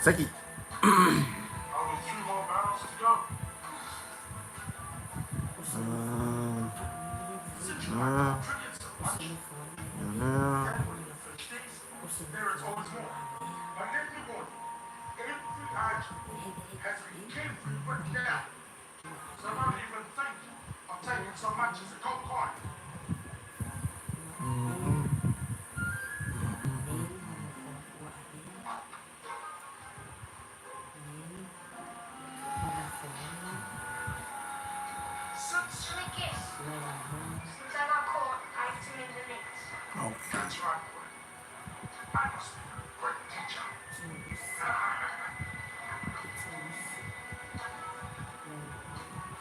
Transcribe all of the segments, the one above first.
Thank you. Okay.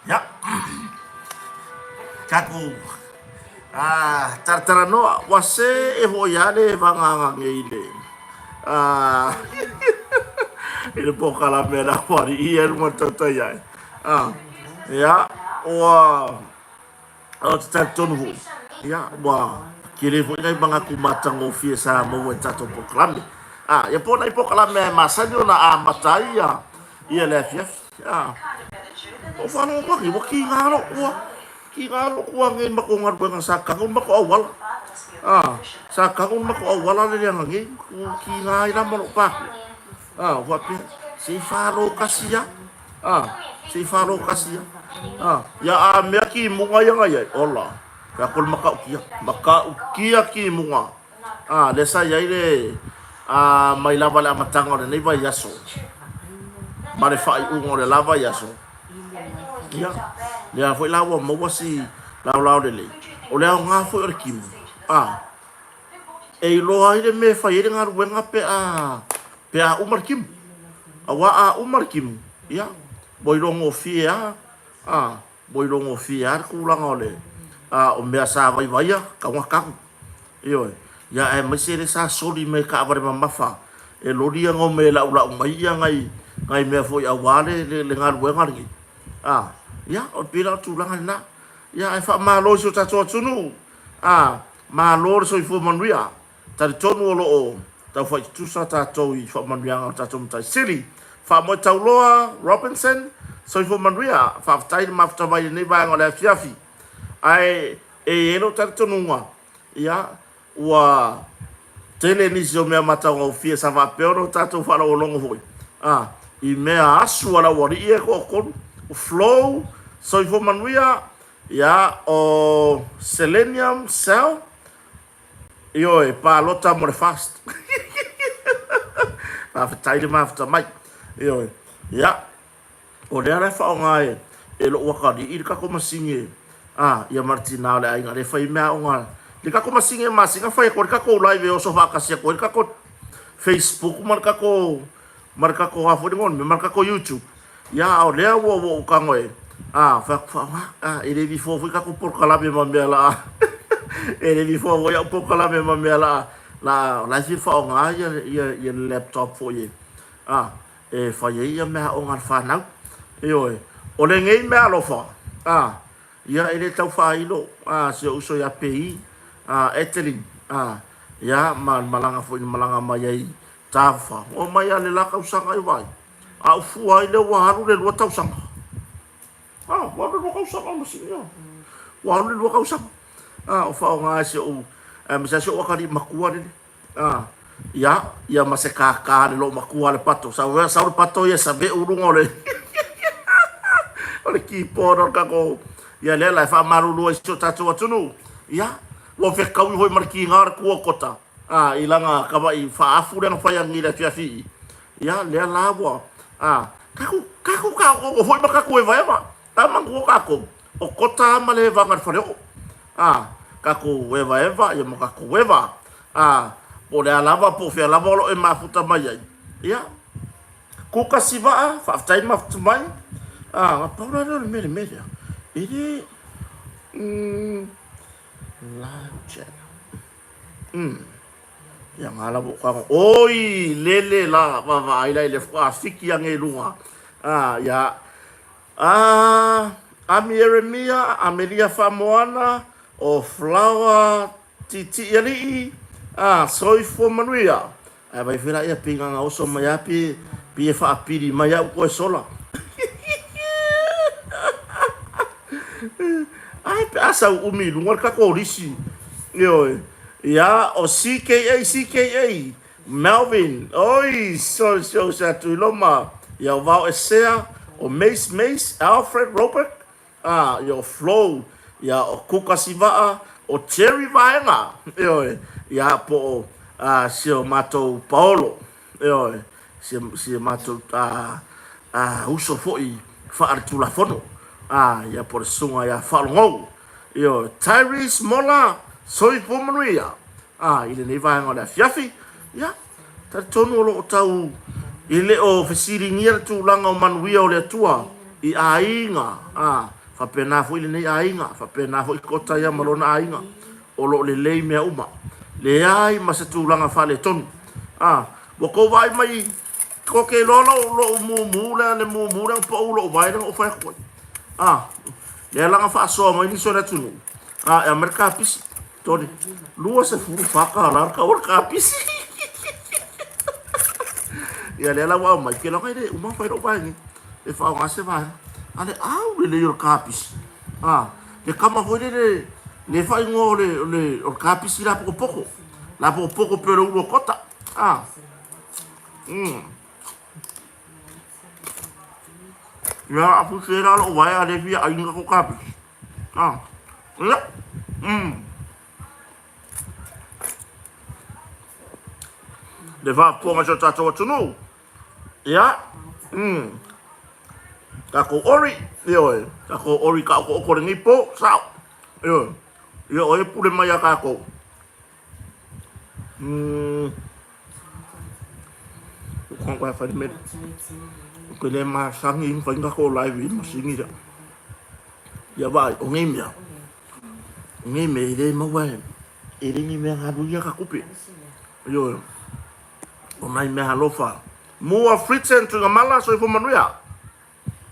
Ia. Tatou ah, talatalanoa, ua se e hoi a le vagaga nei le ah, i le polokalame a le aualii ia i luga o le tautai ae. Ah, ia, ua ou te talitonu foi, ia, ua tele foi nai manatu matagofie sa maua i le tatou polokalame. Ah, ia po o nai polokalame e masani ona amata ai ia, ia le afiafi. Ah, o faalogo atu ua kiga lou kua, kiga lou kua nei ma matou galuega sa tago le matou auala. Ah, sa tago le matou auala le leaga nei, ua kiga ai la ma lou paku. Ah, ua faapea, se i falo kasi lava. Ah, se i falo kasi lava. Ah, ia a mea kimuga ia na i ai, ola, fai atu le matautia, matautia kimuga. Ah, lea sa i ai le, ah, mai lava i le amataga o lenei vaiaso ma le faaiuga o le la vaiaso, ia, lea foi la ua maua si laolao lelei, o le aoga foi o le kimu, ah, e iloa ai le mea e fai ai le galuega pe a, pe a uma le kimu. Aua a uma le kimu, ia, ua iloa gofie lava, ah, Ua iloa gofie lava le tulaga o le o mea sa vaivaia, tau ina tanu. Ioe. Ia aemaise lea sa soli mai e taavale mamafa e loli ia na omai e laulau mai ia nai nai mea foi aua le le galuega lenei. A, ia, o le pei la o le tulaga lena. Ia ae faamalo i si o tatou atunuu. A, malo le soifua manuia. Talitonu o lo o taufai tutusa tatou i faamanuiaga o le tatou Matai Sili. Faamoe Tauloa Robinson, Soifua manuia, faafetai le mafuta mai i lenei vaega o le afiafi. Ae e i ai lou talitonuga, ia, ua tele nisi o mea matagofie sa faapea ona tatou faalogologo foi, a, i mea asu a le aualii ia e toatolu, o Flo, Soifua manuia, ia, o Selenium Cell, Ioe, palota mo le fast. Faafetai le mafuta mai. Ioe. Ia, o lea la e faaaoga e, e lou atalii le tatou masini e, a, ia ma le tina o le aiga lea e fai mea aoga. Le tatou masini e masina fai atu ai le tatou live e oso faatasi atu ai le tatou Facebook ma le tatou, ma le tatou a foi le igoa o le mea, ma le tatou YouTube. Ia, a o lea ua ua ou tago e, a, fai atu, faaaoga, a, e le vifoa foi tatou polokalame ma mea la, e le vifoa foi au polokalame ma mea la, la, la e fia faaaoga ia, ia, ia le laptop foi e, a, e fai ai ia mea aoga a le fanau. Ioe, o lenei mea alofa, a, ia e le tau faailo, a, si ou uso ia Pei, a, Etelin, a, ia, ma le malaga foi na malaga mai ai Tafa, oo mai lava i le la tausaga e vaai. A ou fua ai lea ua alu le lua tausaga. A, ua alu le lua tausaga ma sii ia. Ua alu le lua tausaga. A, o faaaoga e si ou, aemaise lava si ou atalii matua lele. A, ia, ia ma se kākā le loo matua le pato. Sau, sau le pato ia save'u luga o le o le keyboard o le tatou, ia lea la e faamalulu ai si o tatou atunuu. Ia, ua fetaui foi ma le kiga o le tu o Kota. A, i lana tama'i faaafu lea na fai anei i le afiafi i, ia, lea la ua, a, tatou, tatou taotogo foi ma tatou evaeva. A manatua tatou, o Kota lava ma le evaga i le faleoo. A, tatou evaeva, ia ma tatou eva. A, po o le a lava, po o fea lava o lo o e mafuta mai ai, ia, Kuka Sivaa, faafetai mafuta mai. A, na pau la lea o le mea i le mea lea. E le, mm, live chat. Umm. Ia nga lava o kago. Oi, lele la, vaavaai la i le faatoa fiki ane i luga. Ah, ia. Ah, Ami Ieremia, Amelia Faamoana, o Flower Tiitiialii, ah, soifua manuia. Ae vai foi la ia pei na ona oso mai lava pe Pei e faapili mai au koe sola. Ai pe a sau umi i luga le tatou lisi. Ioe. Ia, o CKA, CKA, Melvin, oi, so, so, se atu i Loma. Ia, o Vao Esea, o Mace Mace, Alfred Robert, ah, ia, o Flo, ia, o Kuka Sivaa, o Jerry Vaega, ioe, ia, po o, ah, si o matou Paolo. Ioe, si, si matou a, a uso foi faaletulafono, a, ia po o le susuga ia Faalogou. Ioe, Tyrese Mola, soifua manuia, a, i lenei vaega o le afiafi, ia, talitonu o lo o tau e le o fesiligia le tulaga o manuia o le Atua i aiga, a, faapena foi lenei aiga, faapena foi Kota ia ma lona aiga. O lo o lelei mea uma. Leai ma se tulaga faaletonu. A, ua tou vaai mai koke loa lou, lou mumu lea, le mumu lea na pau lou vae lea na ou fai atu ai. A, lea la na faasoa mai nisi o le atunuu, a, e aumai le kapisi. Toli, $24 le tau o le kapisi. Ia lea la ua aumai, ke laga e le uma fai lou vae nei. E faaaoga se vaega. A le au lelei o le kapisi. A, le kama foi lele, le faaigoa o le, o le, o le kapisi lapotopoto. Lapotopoto pei o le ulu o kota. A. Ia, a puse la lou vae a le fia ai ni tatou kapisi. A. Ia. Le faafofoga a si o tatou atunuu. Ia, tatou ori, ioe, tatou ori taotooto lenei po, sao, ioe, ia o e pule mai ia tatou. Kua whai me, ke le masani i whai ngako live i masini lea. Ia vai, o nei mea, o nei mea i le maua e, e le ni mea ngalu ia ka kupe. Ioe. O nai mea alofa. Mua Fritzen Tuigamala, soifua manuia.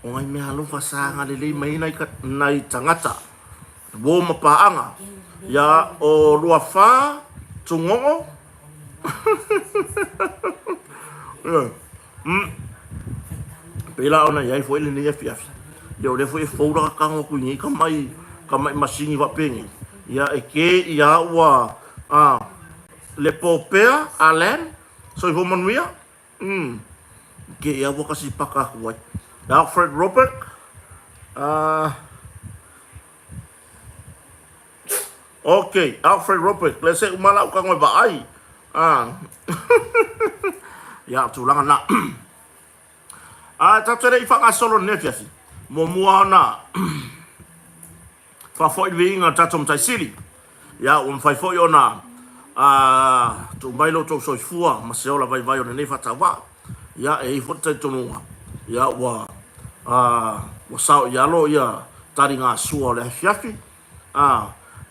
O nai mea alofa sa agalelei mai ai nai tagata. Uo ma paaga. Ia o Luafa Tugogo. Pei la ona i ai foi lenei afiafi. Ia o lea foi e fou la tago atu i nei tamai tamai masini faapenei. Ia e ke ia ua a Le Popea Alan, soifua manuia. Ke ia ua kasi paka atu ai. Alfred Robert, ok, Alfred Robert, le se uma lau tago e vaai. Ia, o tulaga na. Tatou te le i faagasolo i lenei afiafi, muamua ona Faafoi le viiga o le tatou Matai Sili. Ia, ua mafai foi ona tuu mai lo outou soifua ma se ola vaivai o lenei faatauvaa. Ia, e i ai foi le talitonuga, ia, ua, ua sao i alo ia taligasua o le afiafi,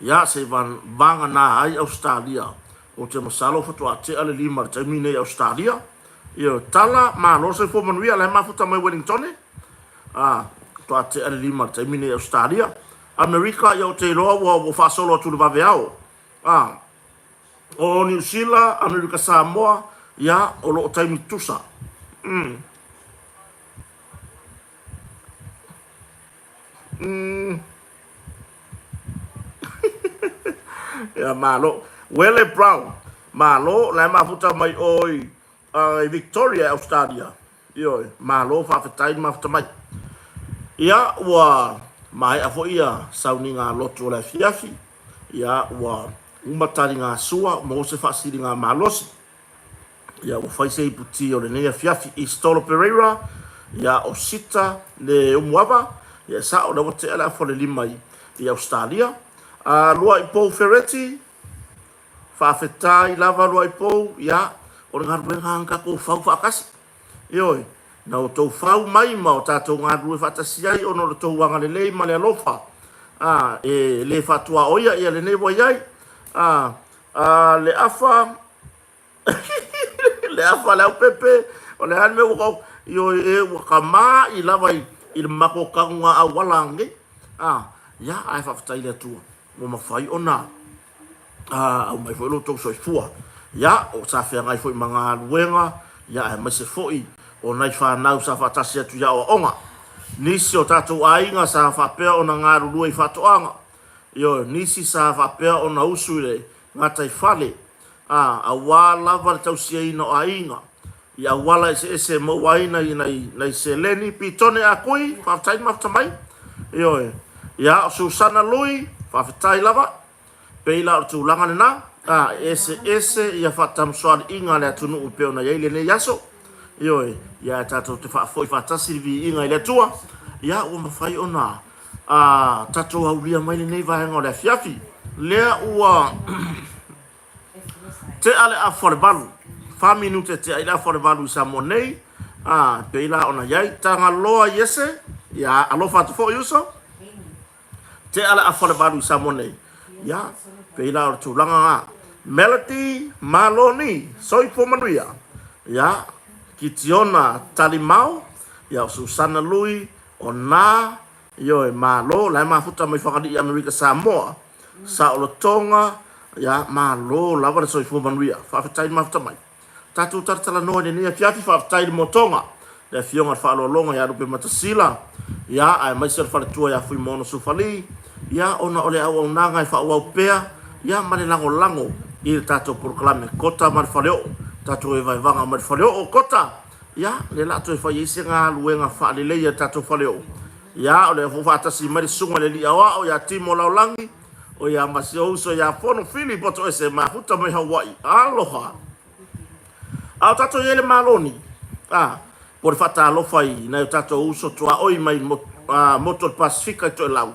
ia, se i vagana ai Ausetalia. Ou te masalo faatoa tea le 5 i le taimi nei i Ausetalia. Ia, tala, malo le soifua manuia, la e mafuta mai Wellingtone. A, faatoa tea le 5 i le taimi nei i Ausetalia. Amerika, ia ou te iloa ua, ua faasolo atu i le vaveao. A, o Niu Sila, Amerika Samoa, ia, o lo o taimi tutusa. Ia, malo. Wele Brown, malo, la e mafuta mai o i, i Victoria i Australia. Ioe, malo faafetai le mafuta mai. Ia, ua maea foi ia sauniga lotu o le afiafi, ia, ua uma taligasua, maua se faasiliga malosi. Ia, ua fai se iputi o lenei afiafi. Istolo Pereira, ia, o Sita le Umuava, ia, e sao, lea ua tea le afa o le 5 i Ausetalia. Luaipou Fereti, Faafetai lava Luaipou, ia, o le galuega lava na tatou fau faatasi. Ioe, na outou fau mai ma o tatou galulue faatasi ai ona o le tou agalelei ma le alofa. A, e le faatuaoia ia lenei ua i ai. A, a, le afa, le afa le aupepe, o le a le mea ua tau, ioe, e ua kama'i lava i, i le matou tanuga auala nei. A, ia, ae faafetai i le Atua ua mafai ona aumai foi lo outou soifua. Ia, o sa feagai foi ma galuega, ia, aemaise foi o nai fanau sa faatasi atu i aoaoga. Nisi o tatou aiga sa faapea ona galulue i faatoaga, ioe, nisi sa faapea ona usu i le gataifale, a, aua lava le tausiaina o aiga i auala eseese e maua ai nai, nai, nai seleni. Pitone a kui, faafetai le mafuta mai. Ioe, ia, o Susana Lui, faafetai lava. Pei la o le tulaga lena, a, e eseese ia faatamasoaliiga a le atunuu e pei ona i ai lenei aso. Ioe, ia ae tatou te faafoi faatasi le viiga i le Atua, ia ua mafai ona a, tatou aulia mai lenei vaega o le afiafi. Lea ua tea le afa o le valu, fa minute e tea ai le afa o le valu i Samoa nei, a, pei la ona i ai Tagaloa Iese, ia alofa atu foi uso. Tea le afa o le valu i Samoa nei. Ia, pei la o le tulaga lena. Melody Maloni, soifua manuia. Ia, Kitiona Talimao, ia o Susana Lui, o Na, ioe, malo, la e mafuta mai Fagalii Amerika Samoa. Saolotoga, ia, malo lava le soifua manuia. Faafetai le mafuta mai. Tatou talatalanoa i lenei afiafi, faafetai i le motoga, le afioga i le faaaloaloga ia Lupe Matasila, ia, aemaise o le faletua ia Fuimaono Sufali, ia, ona o le auaunaga e faaauau pea, ia, ma le lagolago i le tatou polokalame Kota ma le Faleoo, tatou evaevaga mai le Faleoo, Kota, ia, lea la toe fai ai se galuega faaleleia i le tatou Faleoo. Ia, o lea foi faatasi mai le susuga i le Alii Aoao ia Timo Laolagi, O ia ma si ou uso ia Fono Fili Potoese mafuta mai Hawaii. Aloha! A o tatou i ai le maloni, a, po o le faatalofa i nai o tatou uso tuaoi mai motu o le Pasefika i Toelau.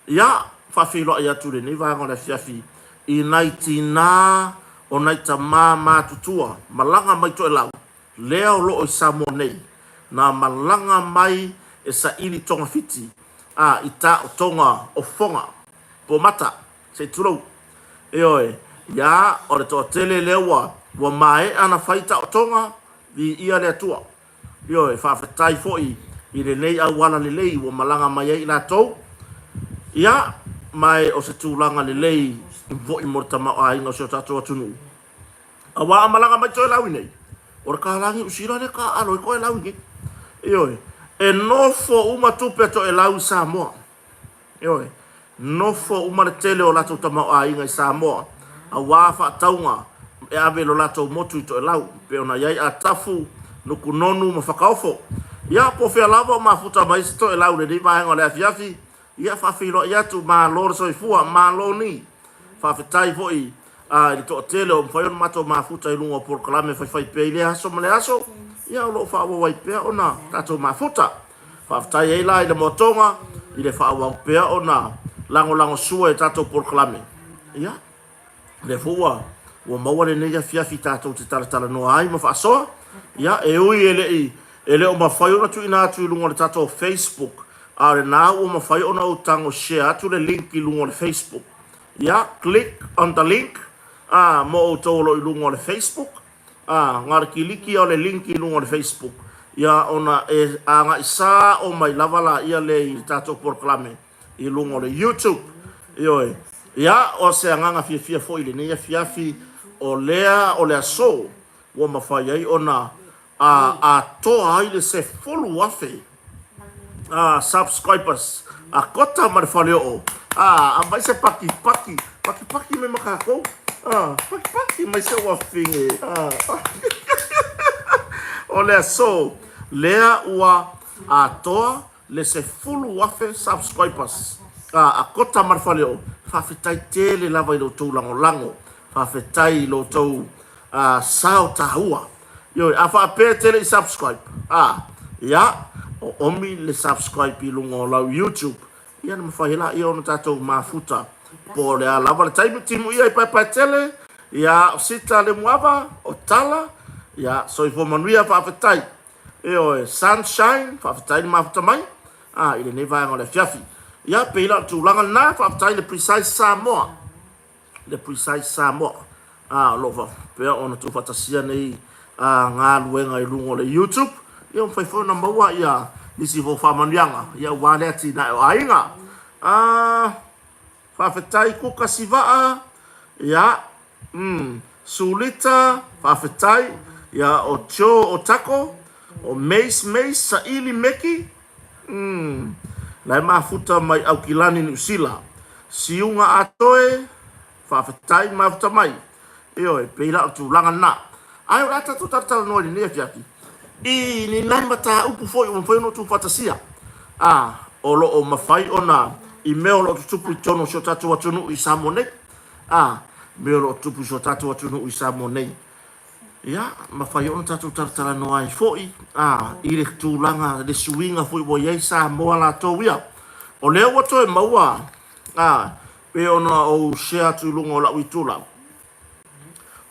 Ia, faafeiloai atu i lenei vaega o le afiafi i nai tinā o nai tamā matutua malaga mai Toelau, lea o lo o i Samoa nei, na malaga mai e saili togafiti, a, i taotoga o Foga, po Mata, se i tulou. Ioe, ia, o le toatele lea ua, ua maea na fai taotoga, viia le Atua. Ioe, faafetai foi i lenei auala lelei ua malaga mai ai i latou. Ia, ma e o se tulaga lelei foi mo le tamaoaiga o si o tatou atunuu. Aua a malaga mai Toelau i nei, o le kālā Niu Sila lea ka alo ai Toelau i nei. Ioe, e nofo uma tupe a Toelau i Samoa. Ioe, nofo uma le tele o latou tamaoaiga i Samoa, aua faatauga e ave i lo latou motu i Toelau, pei ona i ai Atafu, Nukunonu ma Fakaofo. Ia, po o fea lava o mafuta mai se Toelau i lenei vaega o le afiafi, ia faafeiloai atu, malo le soifua, malo ni. Faafetai foi i le toatele o mafai ona matou mafuta i luga o polokalame faifai pea i lea aso ma lea aso, ia o lo o faaauau ai pea ona tatou mafuta. Faafetai ai la i le moatoga i le faaauau pea ona lagolagosua i tatou polokalame. Ia, lea foi ua ua maua lenei afiafi tatou te talatalanoa ai ma faasoa. Ia, e ui e le i e le o mafai ona tuuina atu i luga o le tatou Facebook, a o lena ua mafai ona ou tago share atu le link i luga o le Facebook. Ia, click on the link, a, mo outou o lo o i luga o le Facebook, a, na o le kiliki o le link i luga o le Facebook, ia, ona e agai sao mai lava laia lea i le tatou polokalame i luga o le YouTube. Ioe. Ia, o se agaga fiafia foi i lenei afiafi, o lea o le aso ua mafai ai ona a atoa ai le 10,000 a subscribers a Kota ma le Faleoo. A aumai se paki paki paki paki mai ma tatou. A paki paki mai se wafine. A o le aso lea ua atoa le 10,000 subscribers a Kota ma le Faleoo. Faafetai tele lava i lo outou lagolago. Faafetai i lo outou sao taua. Ioe, a faapea e te le i subscribe, a, ia, o omi le subscribe i luga o lau YouTube, ia na mafai ai laia ona tatou mafuta. Po o le a lava le taimi, timu ia i Paepaetele, ia, o Sita Lemuava, o Tala, ia, soifua manuia, faafetai. Ioe, Sunshine, faafetai le mafuta mai, a, i lenei vaega o le afiafi. Ia, pei la o le tulaga lena, faafetai i le Precise Samoa. Le Precise Samoa, a, o lo o faapea ona tuufaatasia nei a, galuega i luga o le YouTube, ia ua mafai foi ona maua ia nisi foi o faamanuiaga, ia aua le atinae o aiga. A, faafetai Kuka Sivaa, ia, mm, Sulita, faafetai, ia o Joe Otako, O Mace Mace Saili Meki, umm, la e mafuta mai Aukilani Niu Sila. Siuga Atoe, faafetai mafuta mai. Ioe, pei la o le tulaga lena. Ae o le a tatou talatalanoa i lenei afiafi i ni nai mataupu foi ua mafai ona tuufaatasia, a o lo o mafai ona i mea o lo o tutupu i totonu o si o tatou atunuu i Samoa nei. A mea o lo o tutupu i si o tatou atunuu i Samoa nei. Ia, mafai ona tatou talatalanoa ai foi, a, i le tulaga, le suiga foi ua i ai Samoa latou ia. O lea ua toe maua, a, pei ona ou share atu i luga o lau itula,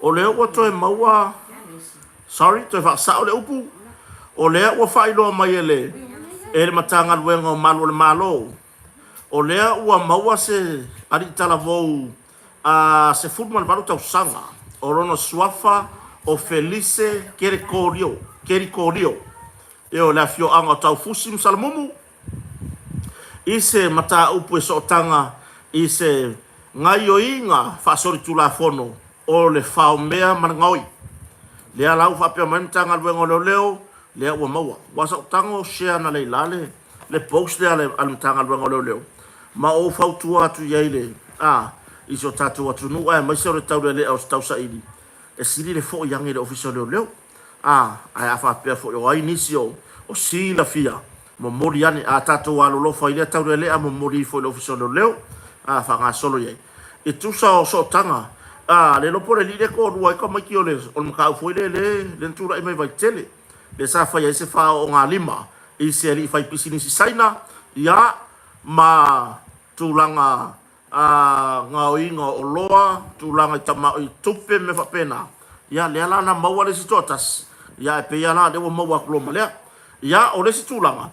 o lea ua toe maua, sorry, toe faasao le upu, o lea ua faailoa mai e le, e le Matagaluega o Malu o le Malo, o lea ua maua se alii talavou a 18 tausaga, o lona suafa o Felise Kerekorio, Kerikorio, ioe, le afioaga o Taufusi ma Salamumu, i se mataupu e sootaga i se gaioiga faasolitulafono o le faomea ma le gaoi. Lea la ua faapea mai le Matagaluega o Leoleo, lea ua maua. Ua sa ou tago share analeila le le post lea a le Matagaluega o Leoleo, ma ou fautua atu i ai le, a, i si o tatou atunuu aemaise o le taulealea o se tausaili, e sili le foi ane i le Ofisa o Leoleo. A, ae a faapea foi o ai nisi o, o silafia, momoli ane, a tatou alolofa i lea taulealea, momoli ifo i le Ofisa o Leoleo, a, faagasolo i ai. E tusa o sootaga, a, le iloa po o le alii lea e toalua ai tamaiti o le, o le mataupu foi lea, lea, lea na tulai mai Vaitele, lea sa fai ai se faaoogalima i se alii faipisinisi Saina, ia, ma tulaga a gaoiga o oloa, tulaga i tama, i tupe ma mea faapena. Ia, lea la na maua le isi toatasi, ia, ae pei lava la lea ua maua atu loa ma lea. Ia, o le isi tulaga,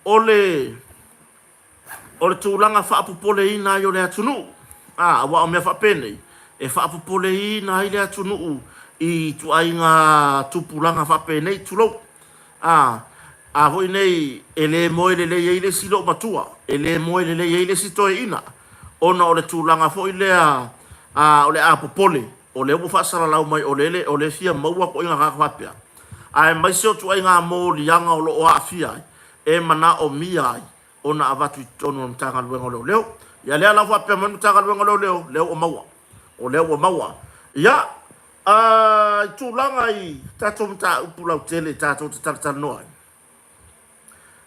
o le, o le tulaga faapopoleina ai o le atunuu, a, aua o mea faapenei, e faapopoleina ai le atunuu i ituaiga tupulaga faapenei, tulou. A, a foi nei e le moe lelei ai le isi loomatua, e le moe lelei ai le isi toeaina, ona o le tulaga foi lea a, o le a popole, o lea ua faasalalau mai o lele, o lea e fia maua ituaiga tagata faapea, aemaise o ituaiga moliaga o lo o aafia ai, e manaomia ai ona avatu i totonu o le Matagaluega o Leoleo. Ia lea la ua faapea mai le Matagaluega o Leoleo, lea ua maua. O lea ua maua. Ia, a, i tulaga i tatou mataupu lautele tatou te talatalanoa ai,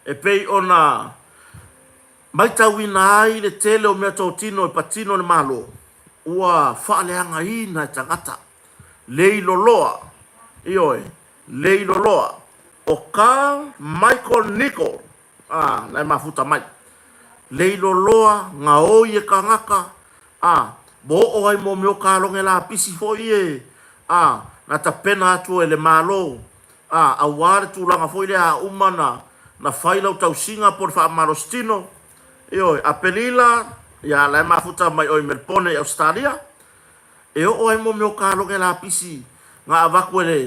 e pei ona maitauina ai le tele o meatotino e patino e le Malo, ua faaleagaina e tagata, leiloloa, ioe, leiloloa, o Carl Michael Nichol, a, na e mafuta mai. Leiloloa, gaoi e kangaka, a, ua oo ai mo mea o kaloge lapisi foi e, a, na tapena atu e le Malo, a, aua le tulaga foi lea a uma na, na fai lau tausiga po o le faamalositino, ioe, Apelila, ia, la e mafuta mai oe i Melpone i Ausetalia, e oo ai mo mea o kaloge lapisi na avatu e le,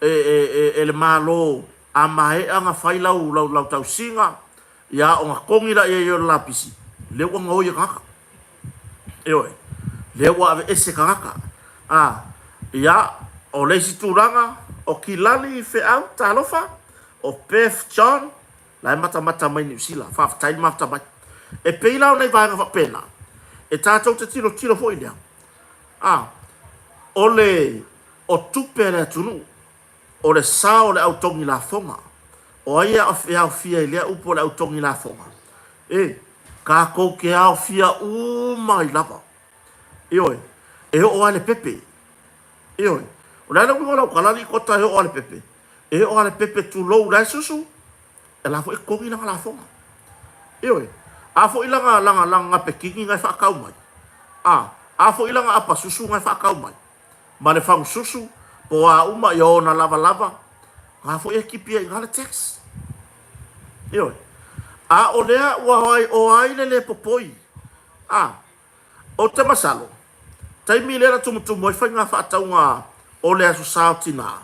e, e, e, e le Malo A maea ona fai lau, lau, lau tausiga, ia ona togi laia i o le lapisi, lea ua gaoi e tagata. Ioe. Lea ua aveese e tagata. A, ia, o le isi tulaga, o Kilali Feau, talofa, o Beth John, la e matamata mai Niu Sila. Faafetai le mafuta mai. E pei la o nai vaega faapena, e tatou te tilotilo foi lea, a, o le, o tupe a le atunuu, O le sao o le au togi lafoga. O ai e aofia i lea upu o le au togi lafoga? E, tatou te aofia uma ai lava. Ioe, e oo lava i le pepe. Ioe, o le a le uiga o lau tala alii Kota e oo lava i le pepe? E oo lava i le pepe tulou la e susu, e la foi e togi lana lafoga. Ioe, a foi lana, lana, lana napekini na e faatau mai? A, a foi lana apa susu na e faatau mai? ma le fagususu, po o a uma ia ona lavalava, na foi e tipi ai i ina le tax. Ioe. A o lea ua ai, o ai le le popoi? A, ou te masalo, taimi lea na tumutumu ai faiga faatauga o le Aso Sa o Tina,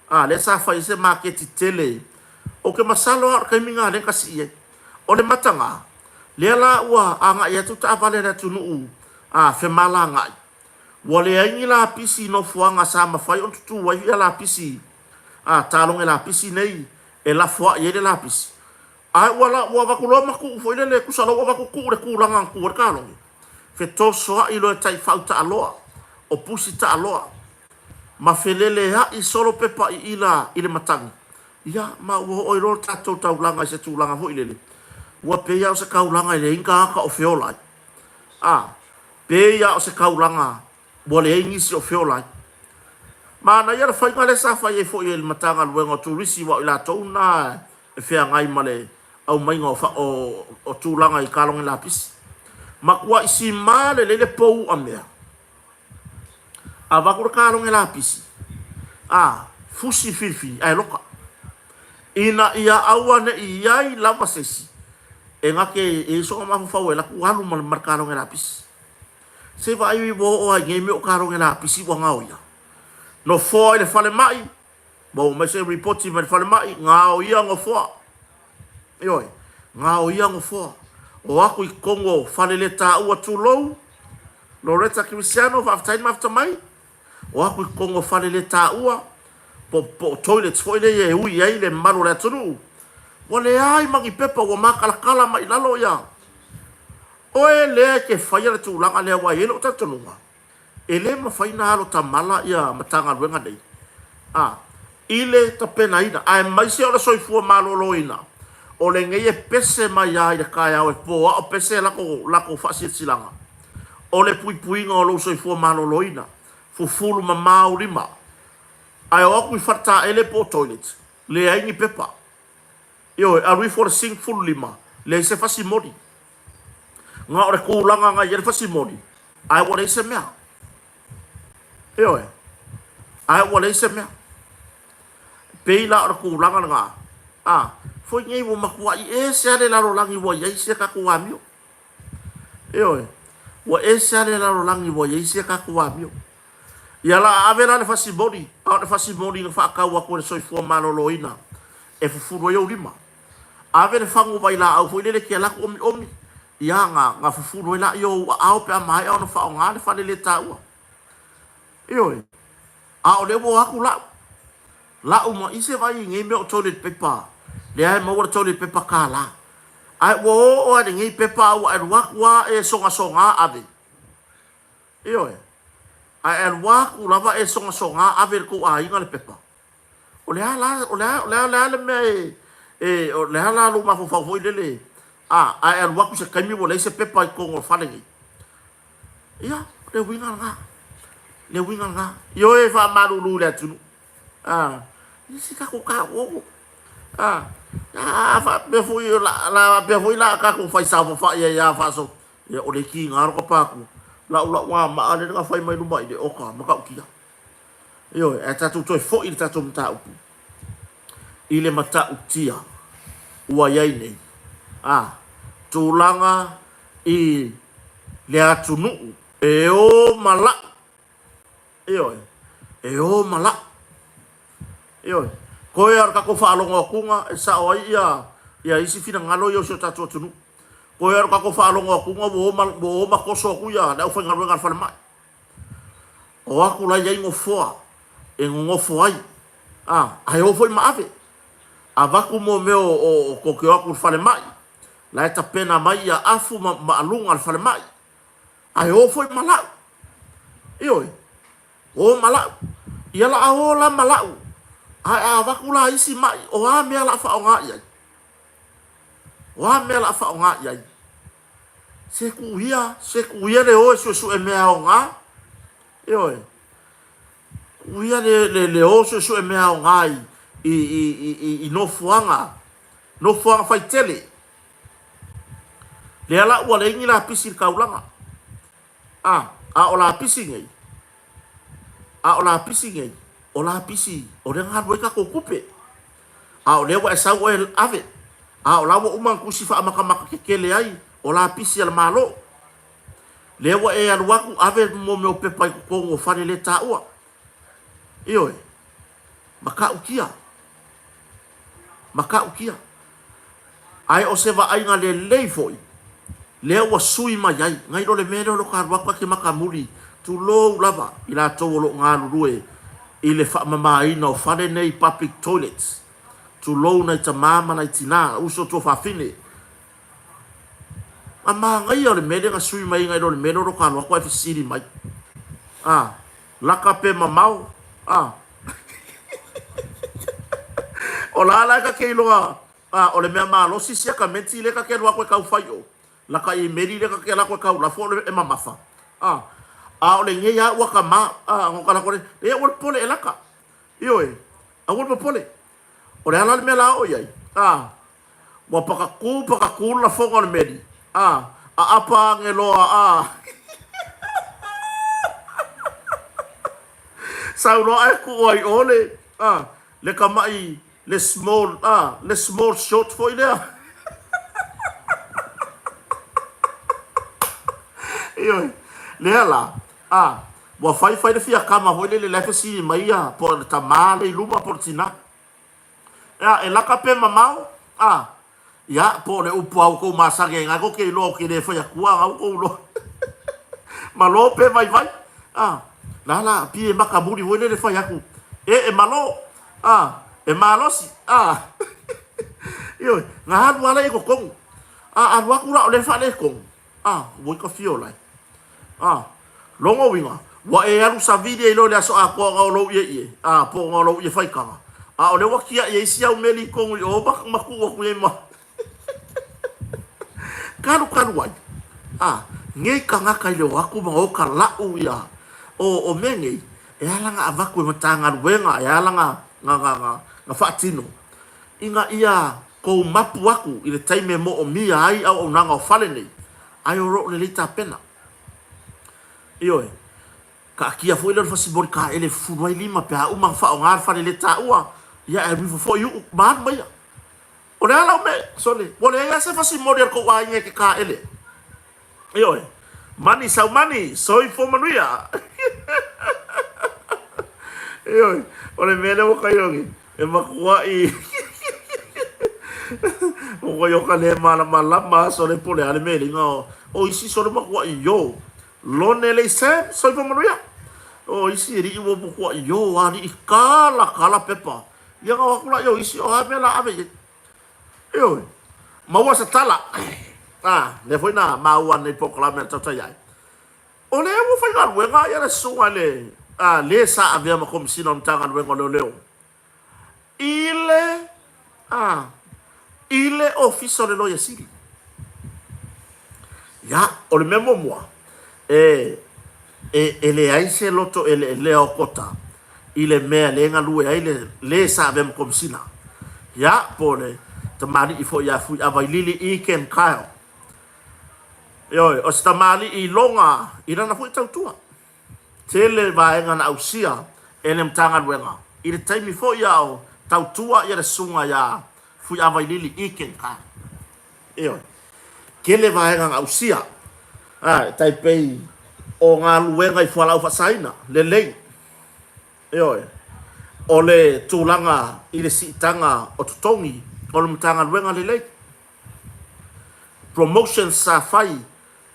a, lea sa fai ai se maketi tele, ou te masalo lava o le taimi lena lea na sii ai. O le mataga, lea la ua agai atu taavale a le atunuu, a, femalagai, Ua leai ni lapisi i nofoaga sa mafai ona tutu ai ia lapisi a, taloge lapisi nei e lafoai ai le lapisi. Ae ua la, ua avatu loa ma tuu foi lele, tusa loa ua avatu tuu le tulaga na tu ai le taloge, fetosoai loa e taifau taaloa, o pusi taaloa, ma feleleai solo pepa iila i le matagi, ia, ma ua oo ai loa le tatou taulaga i se tulaga foi lele, ua pei lava o se taulaga e leai ni tagata o feola ai. A, pei lava o se taulaga ua leai nisi o feola ai. Manaia le faiga lea sa fai ai foi e le Matagaluega o Turisi aua o i latou na e feagai ma le aumaiga o, o, o tulaga i kaloge lapisi. Matuai sima lelei le pou uamea. Avatu le kaloge lapisi, a, fusi filifili ae loka. Ina ia aua ne i i ai lava se isi e gate e i ai sona mafaufau e alu atu alu ma le kaloge lapisi. Se i vaai ua oo lava i nei mea o kaloge lapisi ua gaoia. Nofoa i le falemai, maua mai se ripoti mai le falemai, gaoia nofoa. Ioe, gaoia nofoa. O atu i totonu o faleletaua tulou, Loretta Kirisiano, faafetai le mafuta mai. O atu i totonu o faleletaua, po, po o toilets foi lea e ui ai le mamalu o le atunuu, ua leai ma ni pepa ua matalatala mai i lalo ia. Oe lea e te faia le tulaga lea aua e i ai lou talitonuga, e le mafai ona alo tamala ia Matagaluega nei a i le tapenaina aemaise o le soifua maloloina o lenei e pese mai lava i le taeao e poao pese lako lako faasilasilaga o le puipuiga o lou soifua maloloina, fufulu mama ou lima ae o atu i faletaele po o toilet leai ni pepa. Ioe, alu ifo le sink 15, leai se fasi moni. Na o le tulaga na i ai le fasi moni, ae ua leai se mea. Ioe, ae ua leai se mea. Pei la o le tulaga lena, a, foi nei ua matuai ese lava le lalolagi ua i ai si a tatou amio. Ioe, ua ese lava le lalolagi ua i ai si a tatou amio. Ia la a ave la le fasi moni, a o le fasi moni na faatau atu e le soifua maloloina e fufulu ai ou lima. Ave le fagu vailaau foi lele e te alu atu omiomi, ia na, na fufulu ai laia o ou aao pe a maea ona faaaoga le fale le taua. Ioe. A o lea ua o atu lau, lau ma i se vaai i nei mea o toilet paper, lea e maua le toilet paper $1. Ae ua oo lava i lenei pepa a ua e alu atu lava e sogasoga ave. Ioe. Ae alu atu lava e sogasoga ave i le tou aiga le pepa. O le a la, o le a, o le a, o le a le mea e, e, o le a la lou mafaufau foi lele, a, ae alu atu se taimi ua leai se pepa i totonu o le fale nei. Ia, o le uiga lena. Le uiga lena. Ioe, e faamalulu i le atunuu. A, i se tatou taoto. A, a faapea foi, la, la faapea foi la tatou fai saofafai ai lava faaso. Ia, o le tiga lou tapa atu, lau lau gamaa lea na fai mai luma i le oka, matautia. Ioe, ae tatou toe foi i le tatou mataupu i le matautia ua i ai nei. A, tulaga i le atunuu e o ma lau. Ioe, e o ma lau. Ioe, toe lava o le tatou faalogo atuga e sao ai ia, ia isi finagalo ia o si o tatou atunuu. Toe lava o le tatou faalogo atuga ua o ma, ua o ma toso atu ia le aufaigaluega a le falemai. O atu la i ai nofoa e nonofo ai, a, ae o foi ma ave. Avatu mo mea o, o, o tou te o atu i le falemai, la e tapena mai ia afu ma, ma aluga a le falemai. Ae o foi ma lau. Ioe, o ma lau. Ia la a o la ma lau, ae a avatu la isi mai, o a mea la a faaaoga i ai? O a mea la a faaaoga i ai? Se tuu ia, se tuu ia le o e suesue mea aoga. Ioe. Tuu ia le, le, le o suesue mea aoga i, i, i, i, i nofoaga, nofoaga faitele. Lea la ua leai ni lapisi i le taulaga. A, a o lapisi nei, a o lapisi nei, o lapisi, o lea na alu ai tatou tupe. A o lea ua e sau oe ave. A o la ua uma ona tusi faamatamata tetele ai, o lapisi a le Malo. Lea ua e alu atu ave mo mea o pepa i totonu o fale le taua. Ioe. Matautia. Matautia. Ae o se vaaiga lelei foi, lea ua sui mai ai, nai lo le mea lea o lo o ta alu atu ta te matamuli, tulou lava i latou o lo o galulue. i le faamamaina o fale nei public toilets, tulou nai tama ma nai tina, uso tuafafine. A manaia o le mea lea na sui mai ai nai lo le mea lea o lo o ta alu atu ae fesili mai. A, laka pe mamao? A. O la la e ta te iloa, a, o le mea malosi siakamenti lea ta te alu atu e tau fai i o. Laka imeli lea ta te alu atu e tau lafo e mamafa. A, a o lenei lava ua kama, a, ona ta alu atu lea, e aua le popole e laka. Ioe, aua le popole. O le a la le mea la oo i ai? A, ua pakakū pakakū le lafoga o le meli, a, aapa age loa, a. Sau loa ae tuu ai o le, a, le tama'i, le small, a, le small short foi lea. Ioe, lea la, a, ua fai fai le fiakama foi lele la e fesili mai ia, po o le tamā lea i luma po o le tinā. Ea, e laka pe mamao? A, ia, po o le upu a outou masani ai tou te iloa ou te le fai atua na outou iloa. Malo pe vaivai? A, la la, pi e maka muli foi lele fai atu, e, e malo, a, e malosi, a. Ioe, na alu lava lea i totonu. A, alu atu la o lea e faaletonu, a, ua i ka fia o lae. A, lona uiga, ua e alu savili ai loa i le aso atoa ona o lou ieie, a, po ona o lou ie faitaga, a o lea ua tia'i ai isi au meli i totonu i o ma, ma tuu atu i ai ma kalukalu ai. A, nei tagata i le o atu ma o tala'u ia, o, o mea nei, e ala ona avatu e Matagaluega, e ala ona, na, na, na, na faatino, ina ia tou mapu atu i le taimi e moomia ai auaunaga o fale nei, ae o lo o lelei tapena. Ioe. Taatia foi lea o le fasimoli taele e fufulu ai lima pe a uma ona faaaoga le fale le taua, ia ae alu ifo foi i uu ma alu ma ia. O le a lau mea, sole, ua leai lava se fasimoli a le tou aiga e te taele ai. Ioe. Mani sau mani, soifua manuia. Ioe. O le mea lea ua taiogi, e matuai ua taioka ka le malamalama a sole po o le a le mea e leina o isi sole matuai io. Lone lei Sam, soifua manuia. O isi alii ua matuai io alii kala kala pepa. Ia na o atu la i o isi o a mea la ave i ai. Ioe. Maua se tala. Ah, lea foi na maua nei polokalame a le tautai ai. O lea ua faigaluega ia le susuga i le a, le sa avea ma Komesina o le Matagaluega o Leoleo i le a, i le Ofisa o le Loia Sili. Ia, o le mea muamua, e, e, e leai se loto eleelea o Kota i le mea lea e galue ai le le sa avea ma Komesina. Ia, po o le tamalii foi ia Fuiavailili E. Ken Kyle. Ioe, o se tamalii iloga i lana foi tautua. Tele vaega na ausia e le Matagaluega i le taimi foi a o tautua ia le susuga ia Fuiavailili E. Ken Kyle. Ioe. Tele vaega na ausia, a, e tai pei o galuega i fualaau faasaina, lelei. Ioe. O le tulaga i le siitaga o totogi o le Matagaluega lelei. Promotions sa fai,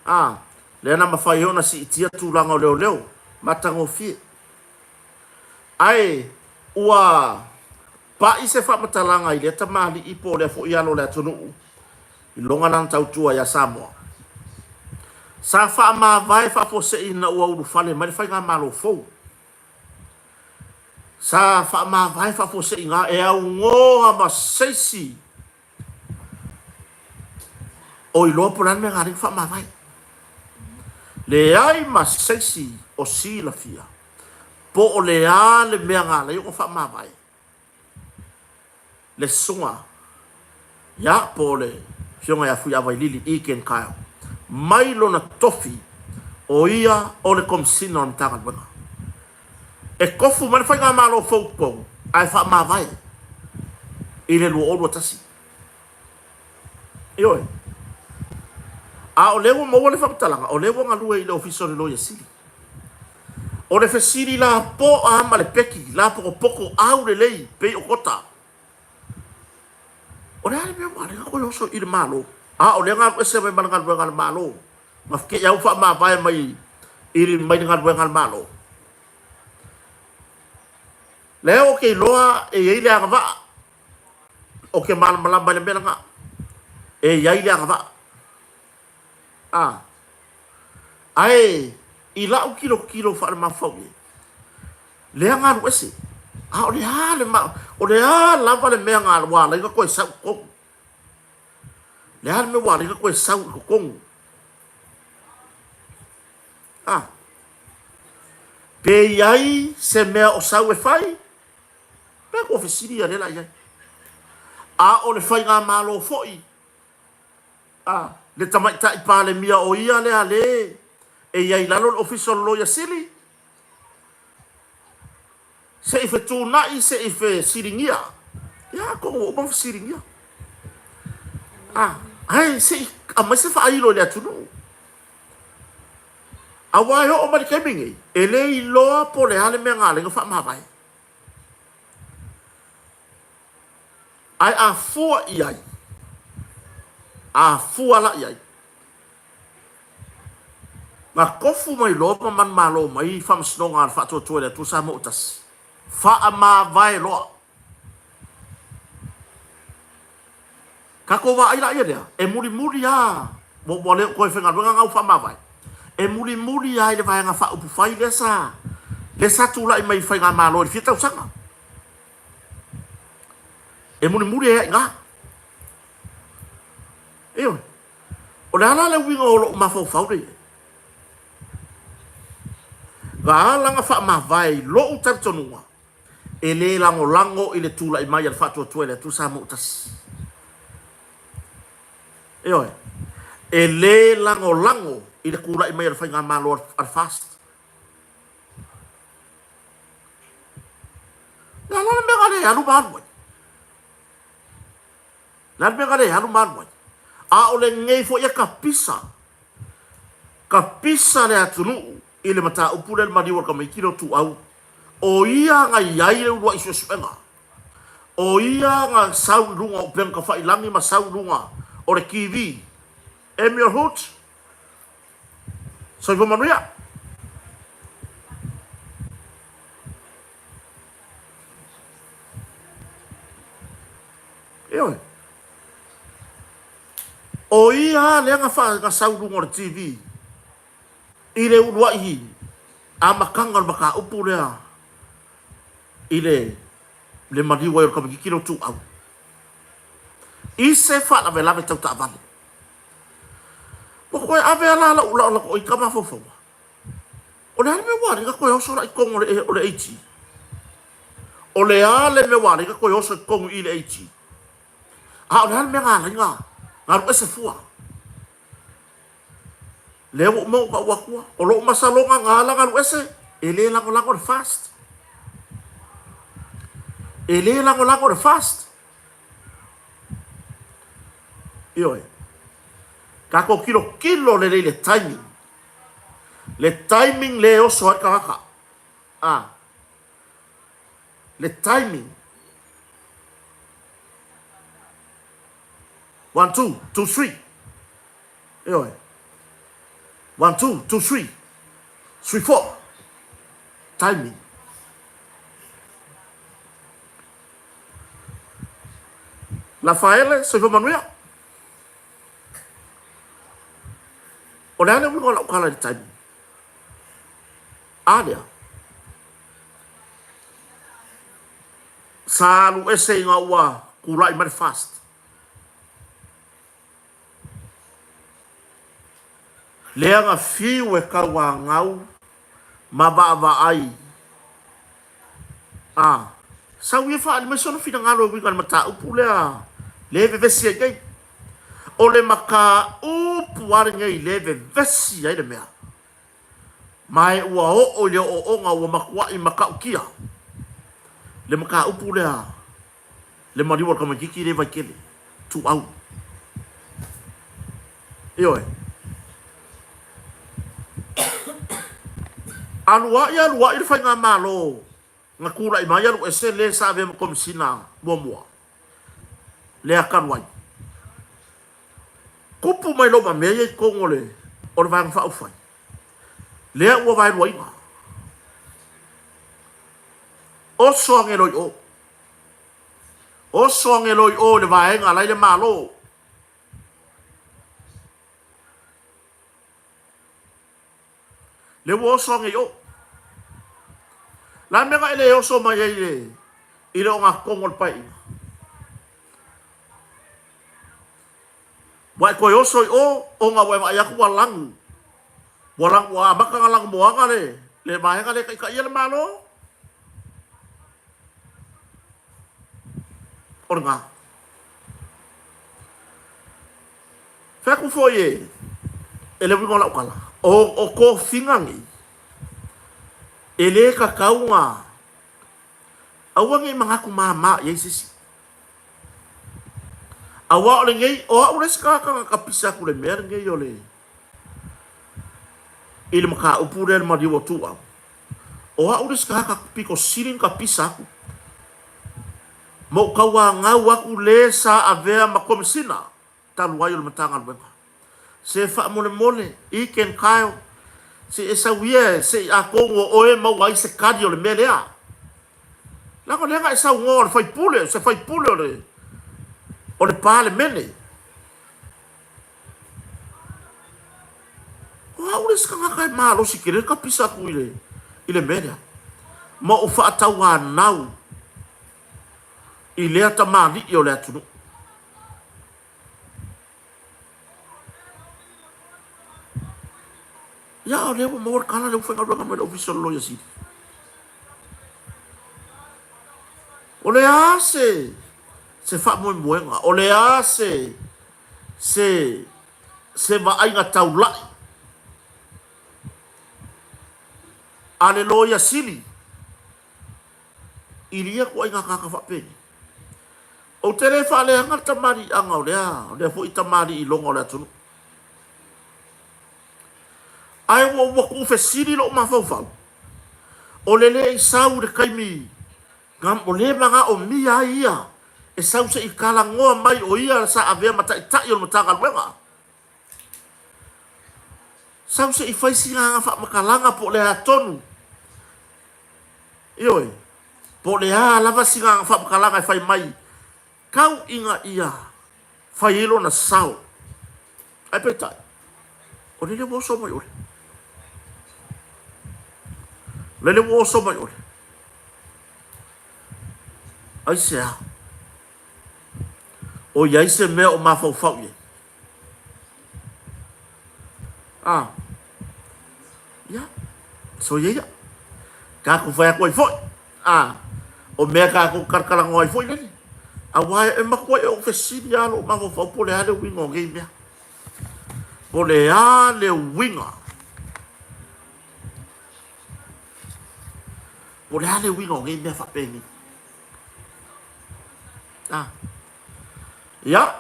a, lea na mafai ai ona siitia tulaga o leoleo, matagofie. Ae ua pa'i se faamatalaga i lea tamalii po o lea foi alo o le atunuu i loga lana tautua ia Samoa. Sa faamavae faafuasei ina ua ulufale mai le faigamalo fou. Sa faamavae faafuasei ina e augoa ma se isi o iloa po o le a le mea na ala ai ona faamavae. Leai ma se isi o silafia po o le a le mea na ala ai ona faamavae le susuga ia po o le Afioga ia Fuiavailili Egan Kyle mai lona tofi o ia o le Komesina o le Matagaluega. E tofu mai le Faigamalo fou i totonu ae faamavae i le 2021. Ioe. A o lea ua maua le faamatalaga, o lea ua galue i le Ofisa o le Loia Sili. O le fesili lapoa ma le peki lapokopoko au lelei pei o kota. O le a le mea ua ala ai ona toe oso i le Malo? A o lea na alu ese mai ma le galuega a le Malo, na fekei au faamavae mai i mai le galuega a le Malo. Lea ou te iloa e i ai le agavaa, ou te malamalama i le mea lena, e i ai le agavaa. A, ae i lau tilotilo faalemafaua i ai, lea na alu ese, a o le a le ma, o le a lava le mea na ua ala ai ona toe sau i totonu? Le a le mea ua ala ai ona toe sau i totonu? A, pe i ai se mea o sau e fai? Pe ua fesili ia lea la i ai. A o le faigamalo foi a le tamaitai Palemia o ia lea le e i ai i lalo le Ofisa o le Loia Sili, se i fetuunai, se i fesiligia. Ia, atonu ua uma ona fesiligia. A, ae se i aumai se faailo i le atunuu. Aua e oo mai le taimi nei, e le iloa po o le a le mea na ala ai ona faamavae. Ae a fua i ai, a fua la i ai, na tofu mai loa ma manumalo mai Faamasinoga a le Faatuatua i le Atua Samoa ua Tasi, faamavae loa. Tatou vaai laia lea, e mulimuli lava, ua le o toe faigaluega na ua faamavae, e mulimuli lava i le Vaega Faaupufai lea sa, lea sa tulai mai i le Faigamalo i le fia tausaga. E mulimuli ai lava i ina. Ioe. O le a la le uiga o lou mafaufau lea i ai? Na ala ona faamavae i lou talitonuga, e le lagolago i le tulai mai a le Faatuatua i le Atua Samoa ua Tasi. Ioe. E le lagolago i le tulai mai a le Faigamalo a le FAST. O le a la le mea na le alu ma alu ai? O le a le mea na le alu ma alu ai? A o lenei foi e kapisa, kapisa le atunuu i le mataupu lea i le maliu o le tamaiti lea o Tuau. O ia na i ai le uluai suesuega. O ia na sau i luga o upega tafailangi ma sau i luga o le TV. Emil Hoot, soifua manuia. Ioe. O ia lea na, fa, na sau i luga o le TV i le uluai amataga o le mataupu lea i le, le maliu ai o le tamaititi lea o Tuau i se faalavelave tau taavale. Ua toe ave lava la lau, lau, lau ita mafaufauga. O le a le mea ua ala ai ona toe oso la i totonu o le, o le AG? O le a le mea ua ala ai ona toe oso i totonu i le AG? A o le a le mea na ala ai ona alu ese fua? Lea ua uma ona tau atua, o lou masaloga na ala ona alu ese, e le lagolago le FAST. E le lagolago le FAST. Ioe. Tatou tilotilo lelei i le timing. Le timing lea e oso ai le tagata. A. Le timing. One, two, two, three. Ioe. One, two, two, three. Three, four. Timing. Lafaele, soifua manuia. O le a le uiga o lau tala i le taimi? A lea. Sa alu ese ina ua tulai mai le FAST. Lea na fiu e tauanau ma vaavaai a sau ia faaali mai sona finagalo e uiga i le mataupu lea lea e vevesi ai nei. O le mataupu lava lenei lea e vevesi ai le mea. Ma e ua oo i le ooooga ua matuai matautia le mataupu lea le maliu o le tamaititi lea i Vaitele, Tuau. Ioe. Aluai aluai le faigamalo na tulai mai alu ese le sa avea ma Komesina muamua lea talu ai. Tupu mai loa ma mea ia i totonu o le, o le Vaega Faaupufai lea ua vaeluaina. Oso agelo i o. Oso agelo i o i le vaega la i le Malo. Le ua oso age i o. La mea na e le oso mai ai le, i le ogatotonu o le paeaiga. Ua e toe oso i o, ona ua e vaai atu ua lanu. Ua lanu, ua amata ona lanumoana le, le vaega lea e taitaia le Malo. O lena. Fai atu foi e, e le uiga o lau tala, o, o tofiga nei, e le tatau ona, aua ne i manatu mama i ai se isi. Aua o lenei, o au le isi tagata na tapisa atu i le mea lenei o le, i le mataupu lea i le maliu o Tuuau. O au le isi tagata pito sili ona tapisa atu. Ma ou tauanau atu le sa avea ma Komesina talu ai o le Matagaluega. Se faamolemole, Ike and Kyle, se i e sau ia se i atonu o oe e maua ai se kali o le mea lea. Leaga o lea na e saunoa o le faipule, o se faipule o le, o le Palemene. O au le isi tagata e malosi tele le tapisa atu i le, i le mea lea. Ma ou faatauanau i lea tamalii o le atunuu. Ia, o lea ua maua le tala lea ua faigaluega mai le Ofisa o le Loia Sili. O le a se, se faamoemoega? O le a se, se, se vaaiga taulai a le Loia Sili i ia ituaiga tagata faapenei? Ou te le faaleaga le tamaliiaga o lea, o lea foi tamalii iloga o le atunuu. Ae ua, ua tuufesili lou mafaufau, o le le i sau i le taimi na, o lea e manaomia ai ia e sau se i talanoa mai o ia sa avea ma taitai o le Matagaluega. Sau se i fai sina faamatalaga po o le a tonu. Ioe, po o le a lava sina faamatalaga e fai mai, tau ina ia fai ai lona sao. Ae peitai, o lele ua oso mai ole. Lele ua oso mai ole. Aisea? O i ai se mea o mafaufau i ai? A. Ia, soia ia. Tatou fai atu ai foi. A. O mea tatou talatalanoa ai foi lele. Aua e matua e ou fesili lava lou mafaufau po o le a le uiga o nei mea. Po o le a le uiga. Po o le a le uiga o nei mea faapenei. A. Ia.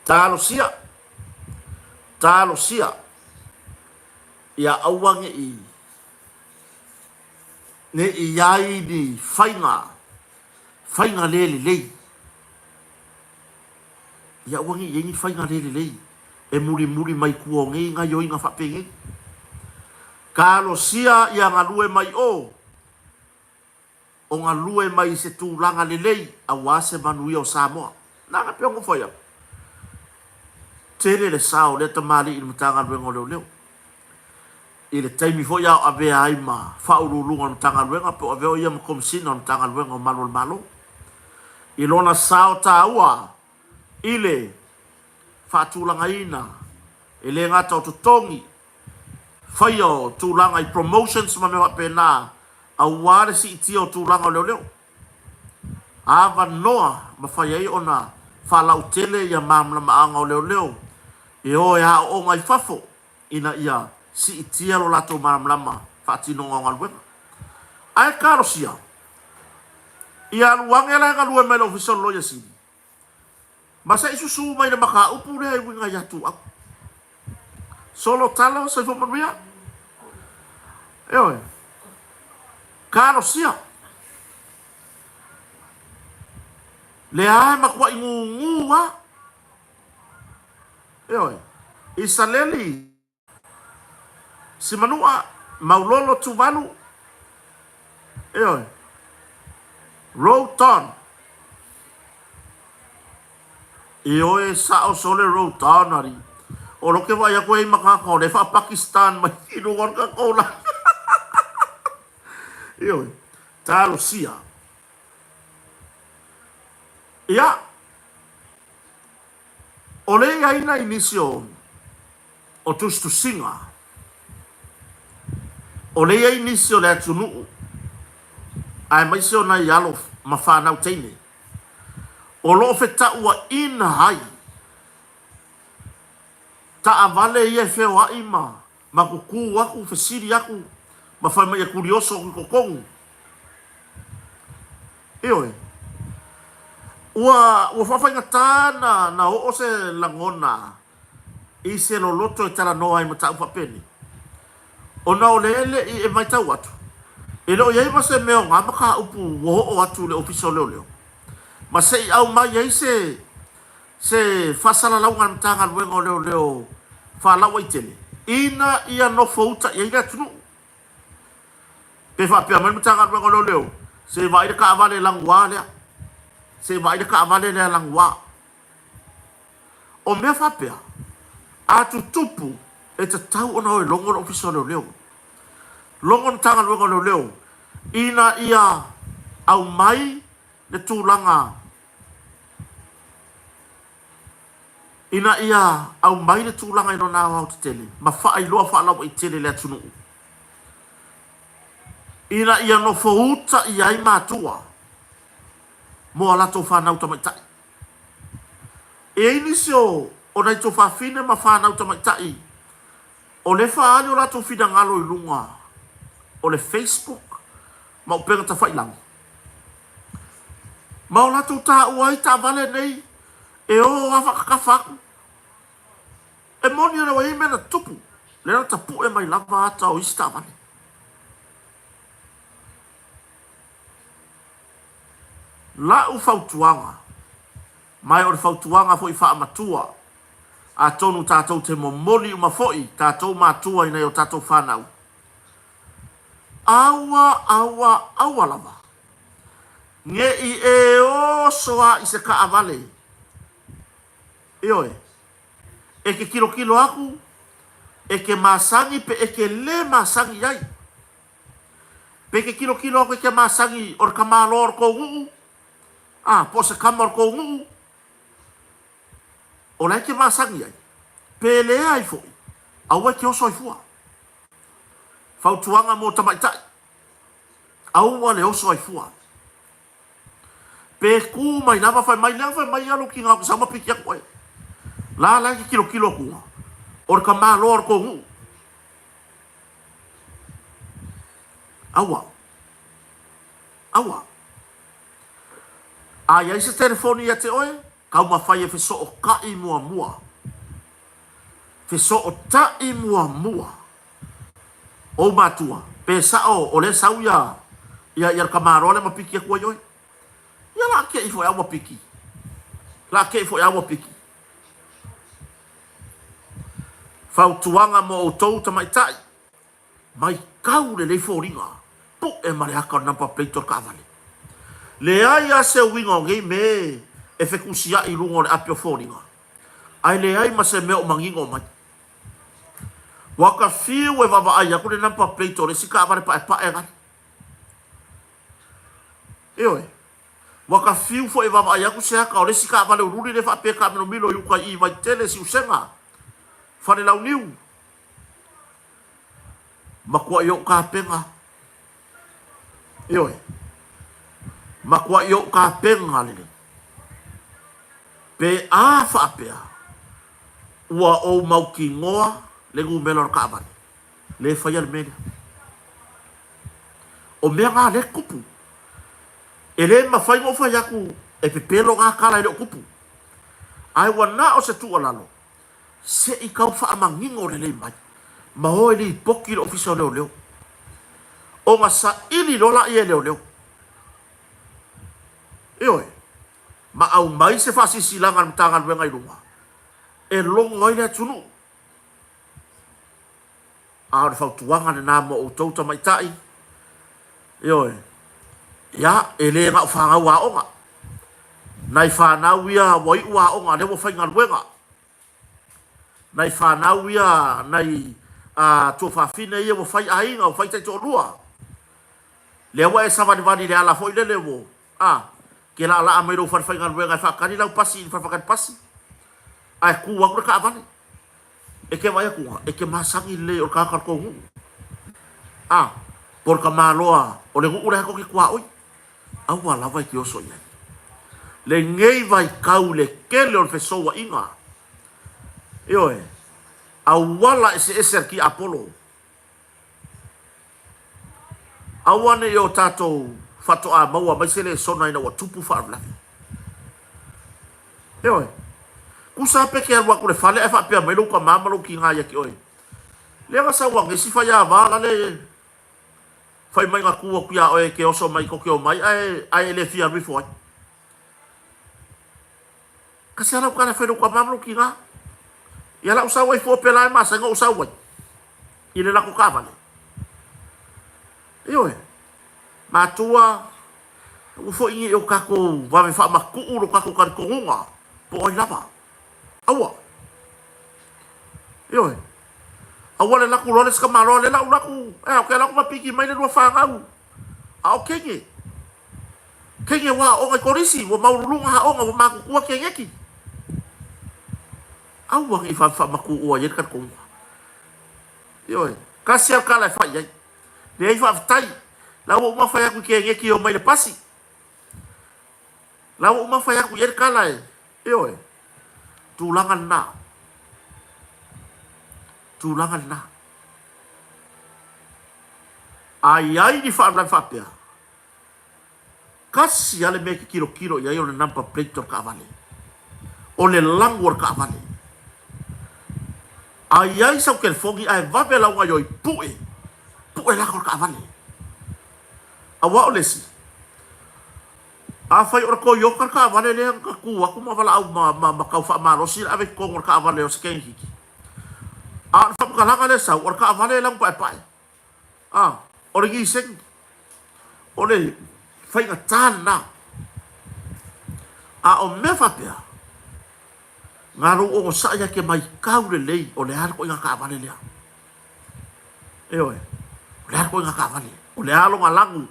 Talosia. Talosia. Ia aua ne i ne i ai ni faiga faiga le lelei. Ia aua ne i ai ni faiga le lelei e mulimuli mai tua o nei gaioiga faapenei. Talosia ia galue mai o o galue mai i se tulaga lelei aua se manuia o Samoa. Leaga e pei ona ou fai atu, tele le sao o lea tamalii i le Matagaluega o Leoleo. I le taimi foi a o avea ai ma Faauluuluga o le Matagaluega po o avea o ia ma Komesina o le Matagaluega o Malu o le Malo. I lona sao taua i le faatulagaina e le gata o totogi, faia o tulaga i promotions ma mea faapena aua le siitia o tulaga o leoleo. Avanoa mafai ai ona faalautele ia malamalamaaga o leoleo e o e aooga i fafo ina ia siitia lo latou malamalama faatinoga o galuega. Ae talosia, ia alu ane la e galue mai le Ofisa o le Loia Sili Ma se i susu mai le mataupu lea e uiga ia Tuuau. Solo talo, soifua manuia. Ioe. Talosia. Lea e matuai gugu lava. Ioe. Isaleli. Simanua, Maulolo, Tuvalu. Ioe. Roton. Ioe, sa'o sole Roton ari. O lo ke vaai aku e ai ma kākau o le faa-Pakistan mai i luga o le kākou la. Ioe. Talosia. Ia. O le i ai nai nisi o o tusitusiga, o le i ai nisi o le atunuu aemaise o nai alo ma fanau teine o lo o fetauaina ai taavale ia e feoai ma ma kuku aku, fesili aku ma fai mai e kulioso aku i totonu. Ioe. Ua, ua faafaigata na, na oo se lagona i se loloto e talanoa ai mataupu faapenei. Ona o le le i e matau atu, e le o i ai ma se mea o ngā mataupu ua oo atu i le Ofisa o Leoleo, ma se i aumai ai se, se faasalalauga a le Matagaluega o Leoleo faalauaitele ina ia nofouta i ai le atunuu. Pe faapea mai le Matagaluega o Leoleo, se i vaai le taavale lanuā lea, se i vaai le taavale lea lanuā. O mea faapea, a tutupu, e tatau ona o e logo le Ofisa o Leoleo, logo le Matagaluega o Leoleo ina ia aumai le tulaga Ina ia aumai le tulaga i lona aoaotetele ma faailoa faalauaitele i le atunuu, ina ia nofouta i ai matua mo a latou fanau tamaitai. E i ai nisi o nai tuafafine ma fanau tamaitai o lea e faaali o latou finagalo i luga o le Facebook ma upega tafailagi, Ma o latou taua ai taavale nei e o lava faatatafa atu. E moni o lea ua i ai mea na tutupu, lea na tapue mai lava ata o isi taavale. La'u fautuaga, ma e o le fautuaga foi faamatua, atonu tatou te momoli uma foi tatou matua i nai o tatou fanau, Aua, aua, aua lava ne i e oso a i se kaavale. Ioe, e te tilotilo aku, e te masani pe e te le masani i ai. Pe te tilotilo aku e te masani o le tamaloa o le tou nuu, a, po o se tama o le tou nuu, o la e te masani ai, pe leai foi, aua e te oso ai fua. Fautuaga mo tamaitai, Aua le oso ai fua. Pe ku mai lava fai mai lea fai mai alu ki ngā sau ma piki atu ai. La la ki kilo kilo ku. O le ka malo o le kou. Aua. Aua. A iai se telefoni ia te oe, taumafai e fesootai muamua. Fesootai muamua ou matua, pe sao o lea sau ia ia ia le tamaloa lea ma piki atu ai oe. Ia la keʻi foi a ua piki. La keʻi foi a ua piki. Fautuaga mo outou tamaitai. Maitau lelei foliga, puʻe ma le aka o le number plate o le taavale. Leai a se uiga o nei me e fetusiaʻi i luga o le api o foliga, ae leai ma se mea o manino mai. Ua ka fiu e vaavaai aku le number plate o le isi taavale paepae gale. Ioe. Ua ka fiu foi e vaavaai aku se aka o le isi taavale ululi le faapea taamilomilo i uka i Vaitele, Siusega, Falelauniu. Matuaʻi oʻu kapena. Ioe. Matuaʻi oʻu kapena lelei. Pe a faapea, ua ou mautinoa le numera o le taavale, lē faia le mea lea. O mea na lea e tupu. E le mafai ona ou fai atu e pepelo na tala e le o tupu. Ae ua na o se tuualalo, Se i tau faamanino lelei mai ma o e lipoti i le Ofisa o Leoleo ona saili loa laia e leoleo. Ioe, ma aumai se faasilasilaga a le Matagaluega i luga e logo ai le atunuu. A o le fautuaga lena mo outou tamaitai, ioe. Ia, e le na o fanau aoga. Nai fanau ia ua iu aoga lea ua faigaluega. Nai fanau ia, nai tuafafine ia ua fai aiga, ua fai taitoalua. Lea ua e savalivali i le ala foi lele ua, a, ke laalaa mai lou fale faigaluega e faatali lau pasi i le fale faatali pasi, ae tu atu le taavale. E te vaai atu, e te masani lelei o le tagata o le tou nuu. A, po o le tamaloa o le nuu lea tou te tuaoi. Aua lava e te oso i ai. Lenei vaitau i le tele o le fesouaiga, ioe, auala eseese a le tiapolo. Aua ne i o tatou faatoa maua mai se lesona ina ua tupu faalavelave. Ioe. Tusa pe te alu atu i le fale ae faapea mai lou tama ma lou tina ia te oe, Lea na sau anesi fai ava la le fai mai na tu atu ia oe e te oso mai tou te omai ae ae e le fia alu ifo ai. Kasi a lau tala e fai lou tama ma lou tina. Ia lau sau ai fua pela e masani na ou sau ai i le latou taavale. Ioe. Matua, aua foi ne i o tatou vave faamatuu lo tatou talitonuga po o ai lava. Aua. Ioe. Aua le laku loa le isi tamaloa lea la u laku, e ou te alu atu ma piki mai le lua fanau. A o kenge. Kenge ua aoga i kolisi, ua maualuluga aoga, ua matutua kengeki. Aua ne i vave faamatuua i ai le talitonuga. Ioe. Tasi lava le tala e fai i ai. Leai faafetai. La ua uma fai atu i kengeki e omai i le pasi. La ua uma fai atu i ai le tala e, ioe, tulaga lena. Tulaga lena. A i ai ni faalavelave faapea, tasi lava le mea e te tilotilo i ai o le number plate o le taavale. O le lagu o le taavale. A i ai sau telefoni ae vave lau gaoioi, pue, pue laka o le taavale. Aua o le isi, afai o le Toyota le taavale lea na tu atu ma valaau ma, ma, ma tau faamalosi le ave i totonu o le taavale o se teineitiiti, a o le faamatalaga lea e sau, o le taavale e lanupaepae, a, o le Niseni, o le faigata lena. A o mea faapea, na lou onosai lava e te matau lelei o le a le ituaiga taavale lea. Ioe, o le a le ituaiga taavale, o le a lona lanu.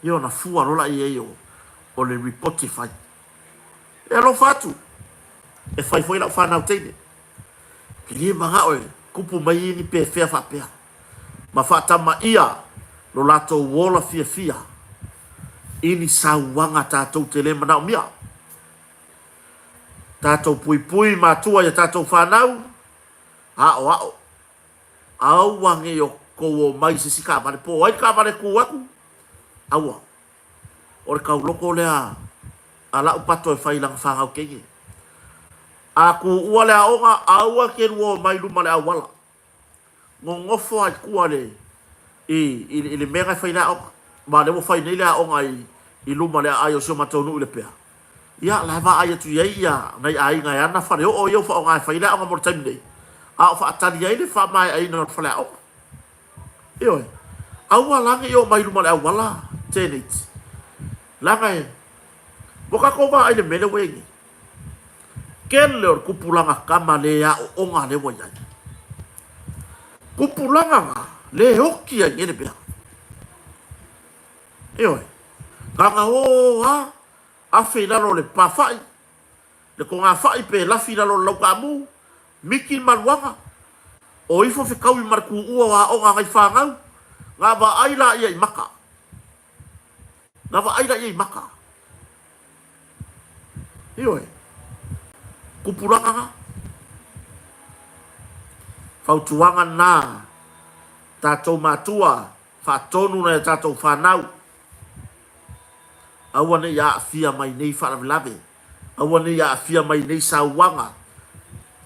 Ia ona fua loa lea i ai o le report e fai. E alofa atu, e fai foi lau fanau teine. E le manao e kupu mai ni pefea faapea. Ma faatamaia lo latou ola fiafia i ni sauaga tatou te le manaomia. Tatou puipui matua i a tatou fanau, aoao. Aua ne i outou omai i se isi taavale, po o ai le taavale e tu atu, aua. O le tauloko lea a la'u pato e fai i lana fanau teine. A tuua le aoga, aua e te lua omai i luma o le auala. Nonofo lava i tua i le, i, i le mea na e fai ai le aoga. Aua o lea ua fai nei le aoga i, i luma o le aai o si o matou nuu i Lepea. Ia, la e vaai atu i ai ia nai aiga e ana faleoo ia ua faaaoga e fai ai le aoga mo le taimi nei, a o faatali ai le faamaeaina o le faleaoga. Ioe. Aua la ne i oo mai i luma o le auala teneti. Leaga e, ua tatou vaai i le mea lea ua i ai nei. Tele o le tupulaga tama le aooga lea ua i ai. Tupulaga na le oti ai nei le mea. Ioe. Leaga o a, afe i lalo o le pafa'i, le togafai pe lafi i lalo o le laukaamu, miki le maluaga, o ifo fetaui ma le tuua o aoga a nai fanau, na vaai laia i maka. Na vaai laia i maka. Ioe. Tupulaga na. Fautuaga na tatou matua, faatonu nai a tatou fanau. Aua ne i aafia mai nei faalavelave, aua ne i aafia mai nei sauaga.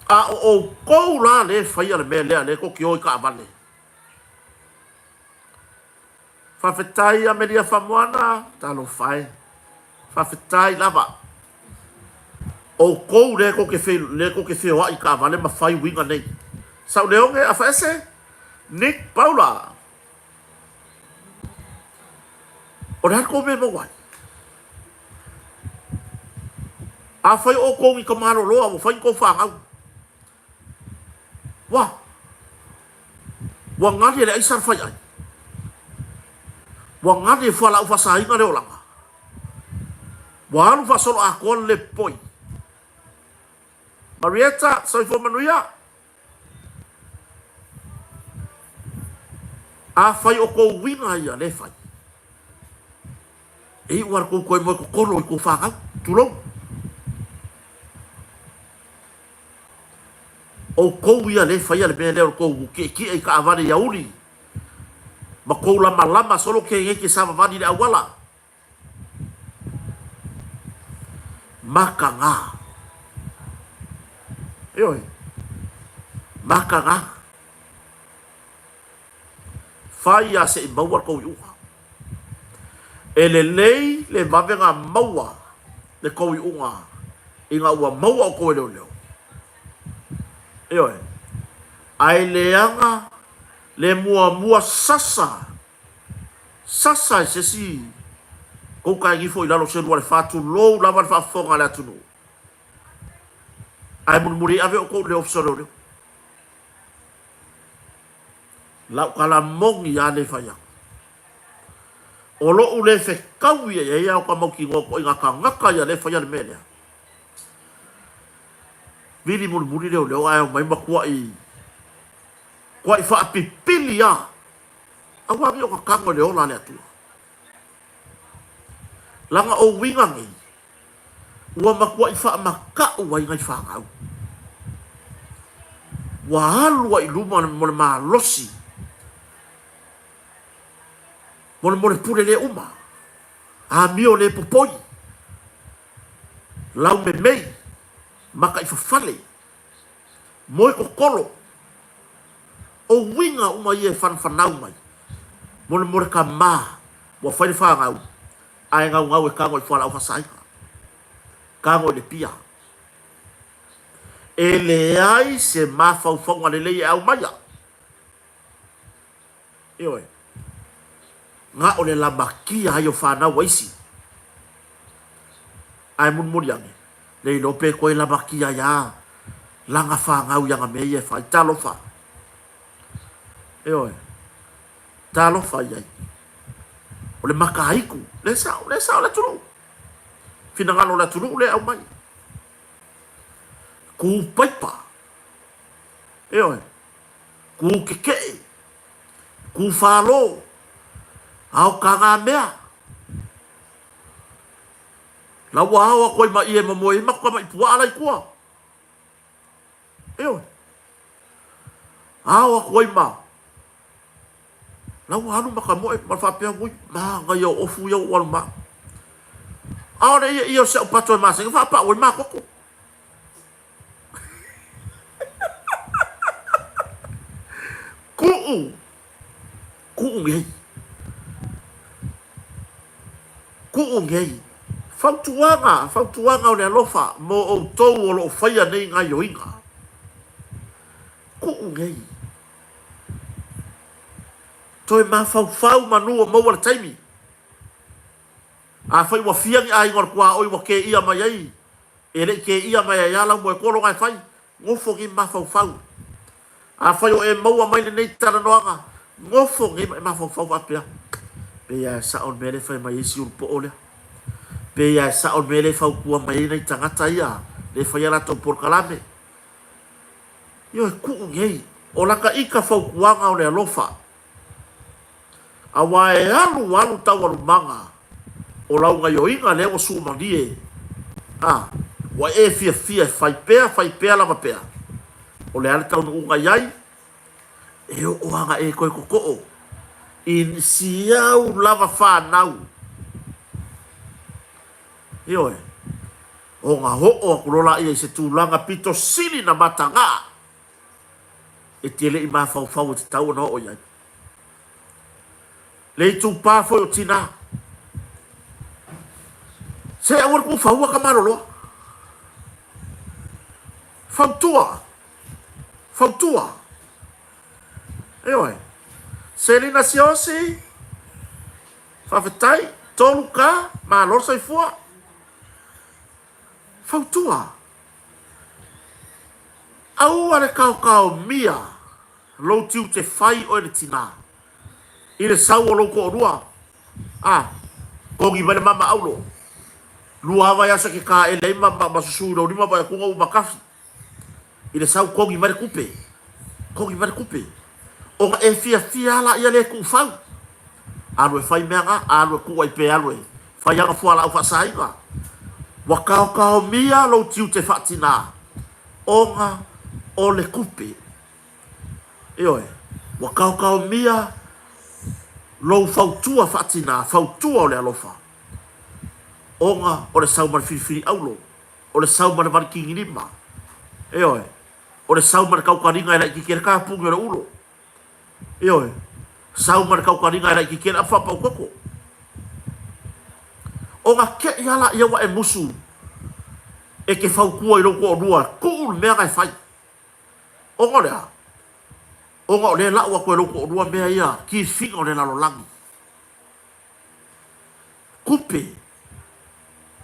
A o outou la lea e faia le mea lea, lea tou te o i taavale. Faafetai Amelia Famoana, talofa e. Faafetai lava. Outou lea tou te fe, lea tou te feoai i taavale ma fai uiga nei. Sauleoge Afaese, Nick Paula. O le a le kou mea e maua ai? Afai o outou ni tamaloloa ua fai ni tou fanau, ua, ua gali e le aisa le faiai, ua gali e fualaau faasaina le olaga, ua alu faasoloatoa le le popoi. Marietta, soifua manuia. Afai o kou uiga ia lea e fai, e iu lava le tou toe moe totolo i tou fanau, tulou. Outou ia lea e faia le mea lea o le tou tietie i taavale i auli ma tou lamalama solo keneti e savavali i le auala. Mataga. Ioe. Mataga. Fai lava se i maua le tou iuga. E lelei le vave ona maua le tou iuga ina ua maua outou e leoleo. Ioe. Ae leaga le muamua sasa Sasa e se isi kou taegifo i lalo o se lua le fa, tulou lava le faafofoga a le atunuu. Ae mulimuli ave outou i le Ofisa o Leoleo. Lau tala moni lava lea e fai atu. O lou le fetaui i ai a o ka mautinoa ituaiga tagata ia lea e faia le mea lea. Vili mulimuli leoleo ae omai matuai tuai faapipili lava. Aua nei o ka tago i le ola a le Atua. Leaga o uiga nei, ua matuai faamata'u ai nai fanau. Ua alu ai i luma mo le malosi, mo le mo le pule le uma, amio le popoi, laumemei, makaifafale, Moe kokolo. O uiga uma ia e whanawhanau mai. Molemole ka ma, ua whai le whanau, ae gaugau e kago i fualaau faasaina. Kago i le pia. E leai se mafaufauga lelei e aumaia. Ioe. Na o le lamakia ai o fanau a isi. Ae mulimuli ane, le iloa pe toe lamakia ai a lana fanau i ana mea ia e fai. Talofa. Ioe. Talofa i ai. O le makaitu, le sao, le sao le atunuu. Finagalo o le atunuu lea e aumai. Kū paipa. Ioe. Kū kekeʻe. Kū whālō. Ao ka ngā mea. La ua ao aku ai ma ie momoe i maku ka maʻi puaʻa la i tua. Ioe. Ao aku ai ma La ua alu ma ka moe ma faapea, ui, manaia o ofu ia ua alu ma. ʻAʻole ia ia o se ʻaupato e masani, faapaʻu ai makoko. Kuʻu, kuʻu nei. Kuʻu nei. Fautuaga, fautuaga o le alofa mo ʻoutou o lo o faia nei gaoioiga. Kuʻu nei. Toe mafaufau manu o maua le taimi. Afai ua fia ni aiga o le tuaoi ua kēia mai ai, e le i kēia mai ai lava lau moekologa e fai, nofo nei mafaufau. Afai o e maua mai lenei talanoaga, nofo nei ma e mafaufau faapea, Pei lava e sao le mea lea e fai mai ai si ulupoo lea. Pei lava e sao le mea lea e fautua mai ai nai tagata ia lea e fai a latou polokalame. Ioe, kuu nei, o lata ita fautuaga o le alofa. Aua e alu alu taualumaga o lau gaioiga lea ua suamalie, a, ua e fiafia e fai pea, fai pea lava pea. O le a le taunuuga i ai? E oo ana e toe totoo i si au lava fanau. Ioe, ona oo atu loa laia i se tulaga pito sili na mataga. E te le i mafaufau e tatau ona oo i ai. Le itupa foi o tinā. Se aua le tuufaua ka maloloa. Fautua. Fautua. Ioe. Selina Siosi. Faafetai. 3K, malo le soifua. Fautua, Aua le kaokaomia lou tiute fai oe le tinā i le sau o lou toalua. A, kogi mai le mama aulo. Lua lava vaiaso e te taele ai ma, ma, ma susu i lou lima vaai atu ua matafi. I le sau kogi mai le tupe. Kogi mai le tupe. Ona e fiafia lava laia le tuufau. Alu e fai mea na, alu e tuu ai pe alu e fai ana fualaau faasaina. Ua taotaomia lou tiute faatinā ona o le tupe. Ioe, ua taotaomia lou fautua faatinā, fautua o le alofa, ona o le sau ma le filifili aulo, o le sau ma le valikigilima, ioe, o le sau ma le tautaliga e laitiiti ai le tapuni o le ulo, ioe, sau ma le tautaliga e laitiiti ai le apu faapautoto. Ona te i lava laia ua e musu e te fautua i lou toalua, tuu le mea na e fai. Ona o le a? Ona o lea e lau atu e lou toalua mea ia, kifiga o le lalolagi. Tupe.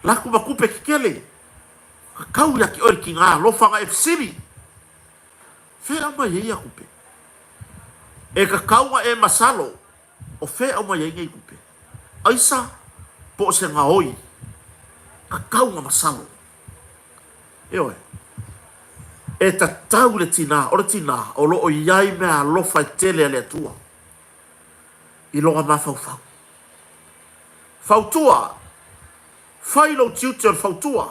Laku ma tupe tetele. Kakau ia te oe le tiga alofa na e fesili. Fea aumai ai ia tupe? E kakau na e masalo o fea aumai ai nei tupe? Aisa po o se gaoi. Kakau na masalo. Ioe. E tatau i le tinā, o le tinā, o lo o i ai meaalofa e tele a le Atua i lona mafaufau. Fautua, Fai lou tiute o le fautua,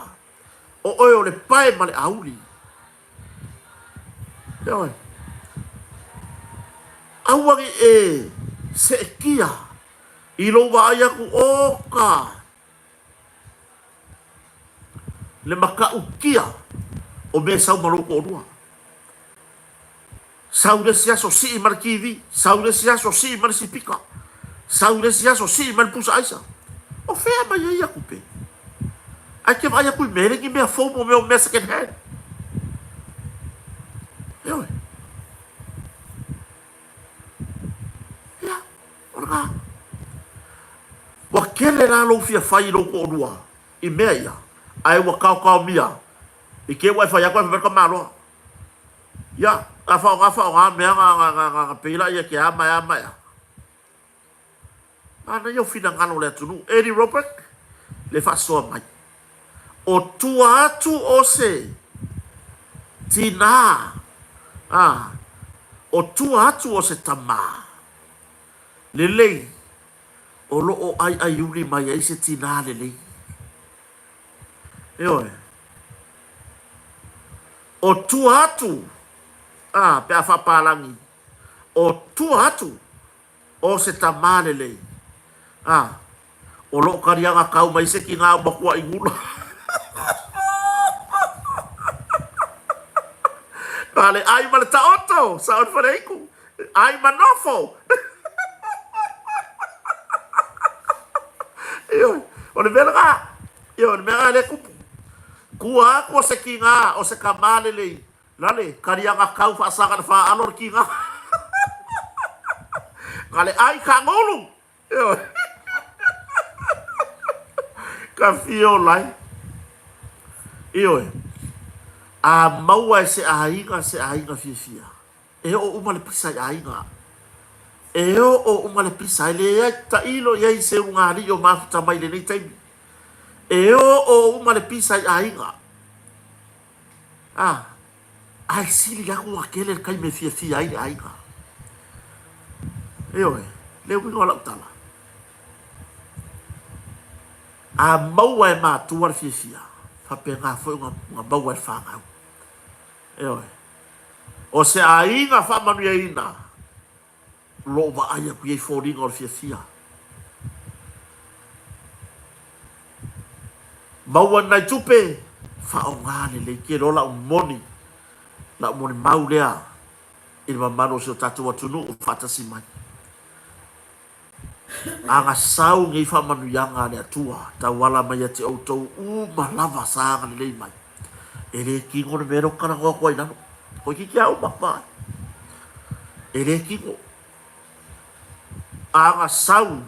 o oe o le pae ma le auli. Ioe. Aua ne i e seetia i lou vaai atu, oka! Le matautia o mea e sau ma lou toalua. Sau i le isi aso sii ma le TV, sau i le isi aso sii ma le sipika, sau i le isi aso sii ma le pusa aisa. O fea mai ai ia tupe? Ae te vaai atu i mea, e le ni mea fou mo mea o mea second hand. Ioe. Ia, o lena. Ua tele la lou fia fai i lou toalua i mea ia, ae ua taotaomia i te i ua e fai atu ae fai mai le tamaloa. Ia, a faaaoga faaaoga mea na, na, na, na, na pei laia ke a ma e a ma e a. Manaia o finagalo o le atunuu. Eddie Robert, le faasoa mai. O tua atu o se tinā, a, o tua atu o se tamā. Lelei, o lo o aiaiuli mai ai se tinā lelei. Ioe. O tua atu, a, pe a faapalagi, o tua atu o se tamā lelei, a, o lo o kaliaga kau mai se kinā o matuaʻi gula. Na le ʻai ma le taoto, sao le Faleiku, ʻai ma nofo. Ioe, o le mea lena, ioe, o le mea lena lea e tupu. Tua atu o se kinā, o se kamā lelei, Lale, kaliaga kau faasaga le faalo le kinā. Na le ʻai kagulu. Ioe. Ka fio lai. Ioe. A maua e se aiga se aiga fiafia. E oo uma le pisa i aiga. E oo uma le pisa. E leai tailo i ai se ulugalii o mafuta mai lenei taimi. E oo uma le pisa i aiga. A, ae sili atu ona tele le taimi e fiafia ai le aiga. Ioe, le uiga o lau tala. A maua e matua le fiafia, faapena foi ona maua e le fanau. Ioe. O se aiga faamanuiaina, lou vaai atu i ai foliga o le fiafia. Maua ni nai tupe, faaaoga lelei. Tele o lau moni, lau molimau lea i le mamalu o si o tatou atunuu faatasi mai. Agasau nei faamanuiaga a le Atua tauala mai ia te outou uma lava sa agalelei mai. E le kino le mea lea ou te talanoa atu ai i lalo. Toeitiiti lava uma, vaai. E le kino. Agasau.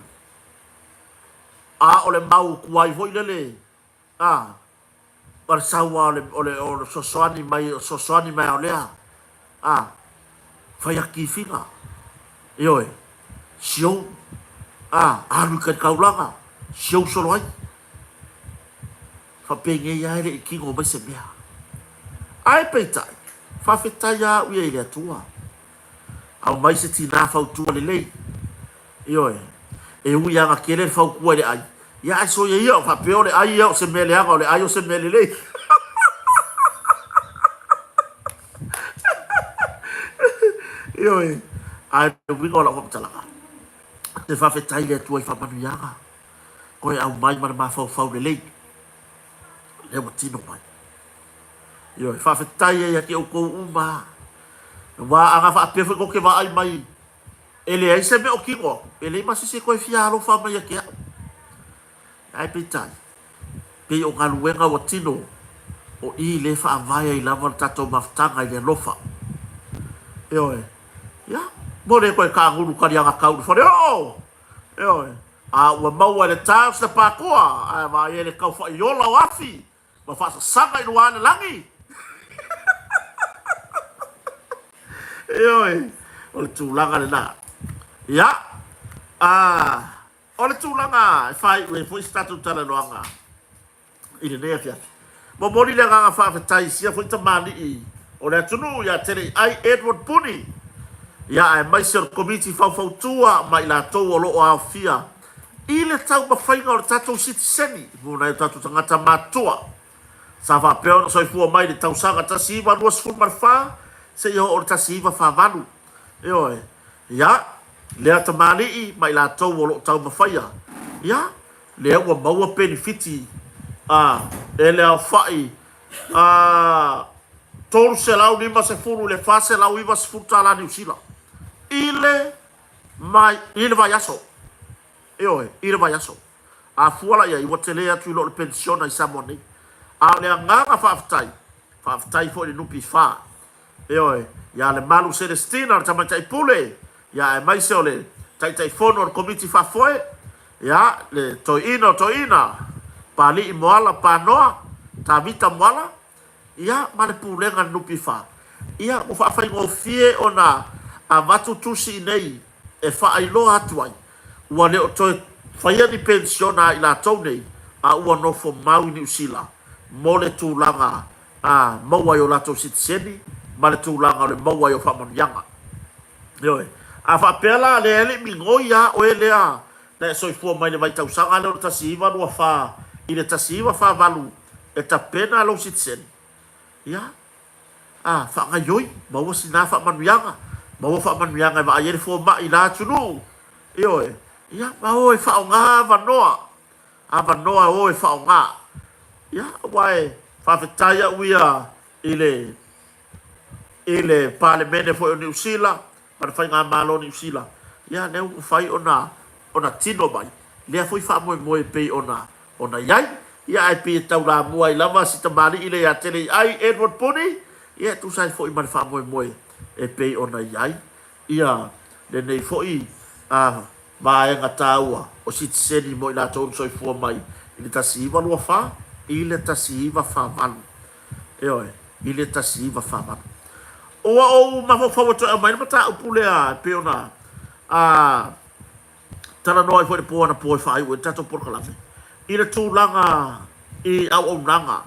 A o le mau tuai foi lele, a, o le sau lava o le, o le, o le fesoasoani mai, o le fesoasoani mai lava o lea, a, fai atu tifiga, ioe, siou, a, alu i tai taulaga, siou solo ai. Faapenei lava e le i tino mai se mea. Ae peitai, faafetai lava au ia i le Atua. Aumai se tinā fautua lelei. Ioe. E ui lava ina tele le fautua i le ai, ia ae soia ia, faapea o le ai ia o se mea leaga, o le ai o se mea lelei. Ioe. Ae o le uiga o lau faamatalaga, ou te faafetai i le Atua i faamanuiaga. Toe aumai ma le mafaufau lelei, lea ua tino mai. Ioe, faafetai ai ia te outou uma. Aua a na faapea foi tou te vaai mai e leai se mea o tino atu, e leai ma se isi e toe fia alofa mai ia te au. Ae peitai, pei o galuega ua tino, o i lea e faavae ai lava le tatou mafutaga i le alofa. Ioe, ia, mo le toe taagulu taliaga tau i le faleoo! Ioe, a ua maua e le Tiles le pakua, ae vaai ai le taufaiola o afi ma faasasaga i luga le lagi. Ioe, o le tulaga lena. Ia, a, o le tulaga e faaiu ai foi se tatou talanoaga i lenei afiafi. Momoli le agaga faafetai i sia foi tamalii o le atunuu ia Teleiai Edward Puni, ia aemaise o le Komiti Faufautua ma i latou o lo o aofia i le taumafaiga o le tatou sitiseni mo nai o tatou tagata matutua sa faapea ona soifua mai i le tausaga 1924 seia oo i le 1948. Ioe, ia, lea tamalii ma i latou o lo o taumafaia, ia, lea ua maua penefiti a e le aofai a 350 i le 490 tala Niu Sila i le mai i le vaiaso. Ioe, i le vaiaso. A fua la i ai, ua tele atu i lo le penisiona i Samoa nei. A o le agaga faafetai, faafetai foi i le NPF, ioe, ia Lemalu Celestina, le tamaitai pule, ia aemaise o le Taitaifono o le Komiti Faafoe, ia, le Toeaina o Toeaina, Palii Moala Panoa, Tavita Moala, ia, ma le Pulega a le NPF. Ia, ua faafaigofie ona avatu tusi nei e faailoa atu ai, ua le o toe faia ni penisiona a i latou nei, a ua nofo mau i Niu Sila mo le tulaga a maua ai o latou sitiseni ma le tulaga o le maua ai o faamanuiaga. Ioe. A faapea la, lea e le i migoi lava oe lea na e soifua mai le vaitausaga lea o le 1924 i le 1948 e tapena lou sitiseni, ia, a, faagaioi, maua sina faamanuiaga, maua faamanuiaga e vaai ai le fomai i la atunuu, ioe, ia, ma o e faaaoga avanoa, avanoa e o e faaaoga. Ia, aua e faafetai au ia i le, i le Palemene foi o Niu Sila ma le Faigamalo o Niu Sila, ia, lea ua mafai ona, ona tino mai lea foi faamoemoe e pei ona, ona i ai. Ia, ae pei e taulamua ai lava si tamalii lea ia Teleiai Edward Puni, ia, e tusa ai foi ma le faamoemoe e pei ona i ai ia lenei foi vaega taua o sitiseni mo i latou na soifua mai i le 1924 i le 1948. Ioe, i le 1948. Ua ou mafaufau e toe aumai le mataupu lea e pei ona a, talanoa ai foi i le po anapo e faaiu ai le tatou polokalame, i le tulaga i auaunaga,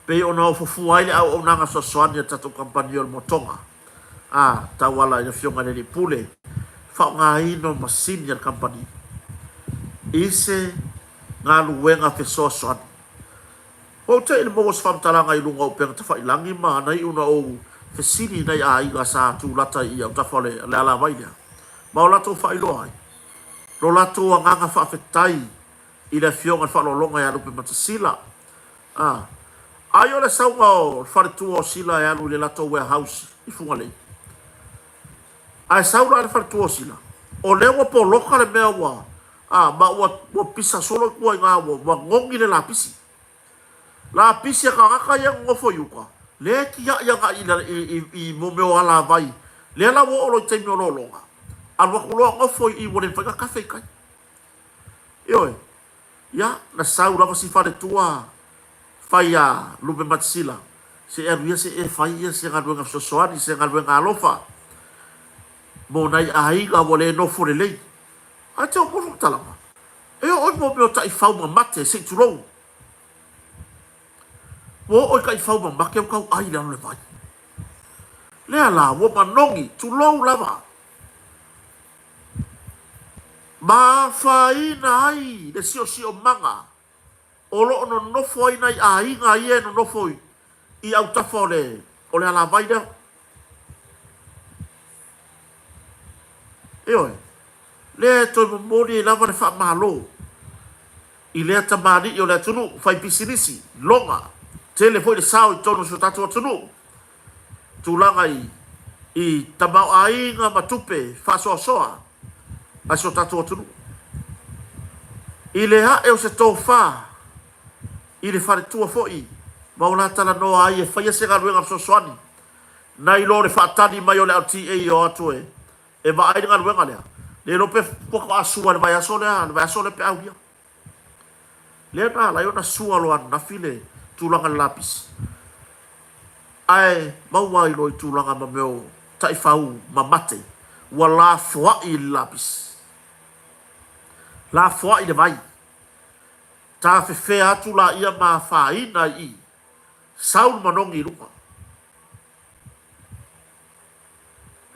pei ona ofofua ai le auaunaga fesoasoani a le tatou kamupani o le Motoga. a tauala i le Afioga i le Alii Pule, faaaogaina o masini a le kamupani i se galuega fesoasoani. Ua ou te i le maua o se faamatalaga i luga o upega tafailagi ma ana iu na ou fesili i nai aiga sa tulata i autafa o le alavai lea, ma o latou faailoa ai lo latou agaga faafetai i le Afioga i le Faaaloaloga ia Lupe Matasila, A. Ai o le sauga o le faletua o Sila e alu i le latou warehouse i Fugalei. Ae sau la le faletua o Sila, o lea ua poloka le mea ua, a, ma ua, ua pisa solo i tua i ina, ua, ua gogi le lapisi. Lapisi a tagata ia e nonofo i uka, lea e tiai agai i, i, i, i mo mea o alavai, lea la ua oo loa i taimi o lologa, alu atu loa nofo i i ua le mafai ona kafe i tai. Ioe. Ia, na sau lava si faletua fai a Lupematasila, se i alu ia se i e fai ia se galuega fesoasoani, se galuega alofa mo nai aiga ua le nofo lelei. Ae te oo mo talaga. E oo i mo mea o taifau mamate, se i tulou. Ua oo i taifau mamate ua tau ai i lalo le vai. Lea la, ua manogi, tulou lava. Ma afaina ai le siosiomaga o lo o nonofo ai nai aiga ia e nonofo i autafa o le o le alavai lea. Ioe, lea e toe momoli ai lava le faamalo i lea tamalii o le atunuu fai pisinisi, loga, tele foi le sao i totonu o si o tatou atunuu, tulaga i i tamaoaiga ma tupe faasoasoa a si o tatou atunuu. I le ae o se tofa i le faletua foi ma o la talanoa ai e faia se galuega fesoasoani nai lo le faatali mai o le LTA e o atu e e vaai le galuega lea. Le iloa pe faatoa sua i le vaiaso lea, le vaiaso lea pe aulia. Lea na ala ai ona sua loa ananafi le tulaga i le lapisi. Ae maua ai loa i tulaga ma mea o taifau mamate ua lafoai i le lapisi. Lafoai i le vai. Tafefea atu laia ma afaina ai i i. Sau le manogi i luga.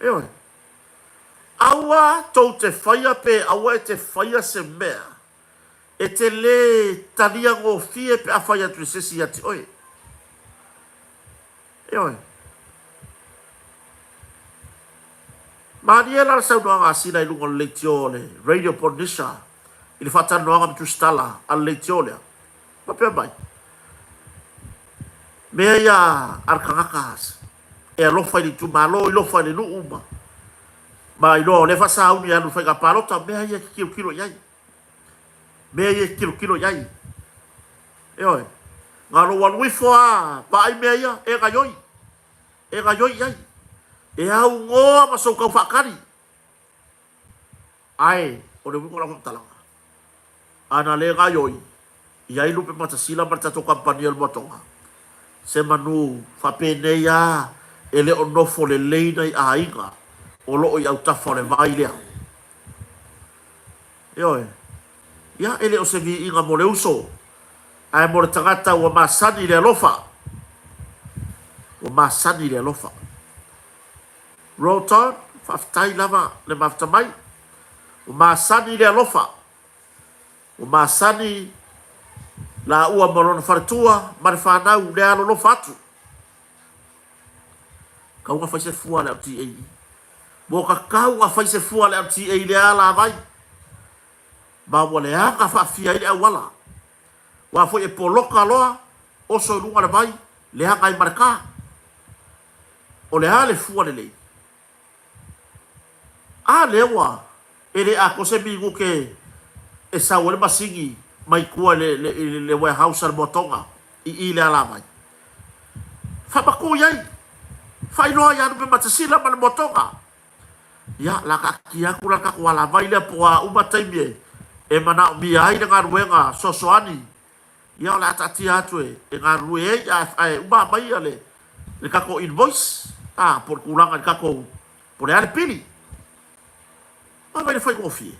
Ioe. Aua tou te faia pe aua e te faia se mea e te lē talia gofie pe a fai atu e se isi ia te oe. Ioe. Malie la le saunoaga a Sila i luga o le leitio o le Radio Polynesia i le faatalanoaga ma Tusitala a le leitio lea. Faapea mai, mea ia a le tagata e alofa i le itumalo, ilofa i le nuu ma, ma iloa o lea faasauni e alu i le faiga palota, mea ia e te tilotilo i ai. Mea ia e te tilotilo i ai. Ioe. Na lou alu ifo lava, vaai mea ia, e gaioi. E gaioi i ai. E aunoa ma sou tau faatali. Ae, o le uiga o lau faamatalaga, a na le gaioi i ai Lupematasila ma le tatou kamupani o le Moatoga, se manu faapenei a e le o nofo lelei nai aiga o lo o i autafa o le vai lea. Ioe. Ia, e le o se viiga mo le uso, ae mo le tagata ua masani i le alofa. Ua masani i le alofa. Roton, faafetai lava le mafuta mai. Ua masani le alofa. Ua masani laua ma lona faletua ma le fanau le alolofa atu. Kau na fai se fua a le LTA i. Ua kakau a fai se fua a le LTA i le alavai. Ma ua leaga faafia ai le auala. Ua foi e poloka loa, oso i luga le vai, leaga ai ma le ka. O le a le fua lelei? A lea ua e le atoa se minute e sau ai le masini mai tua i le, le warehouse a le Moatoga i i le alavai. Faamatuu i ai. Faailoa ia Lupematasila ma le Moatoga. Ia, la taatia atu la le tatou alavai lea po o a uma taimi e, e manaomia ai le galuega fesoasoani. Ia o le a taatia atu e, e galulue ai, ae, ae uma mai ia le, le tatou invoice, a, po o le tulaga i le tatou, po o le a le pili. Vaai le faigofie.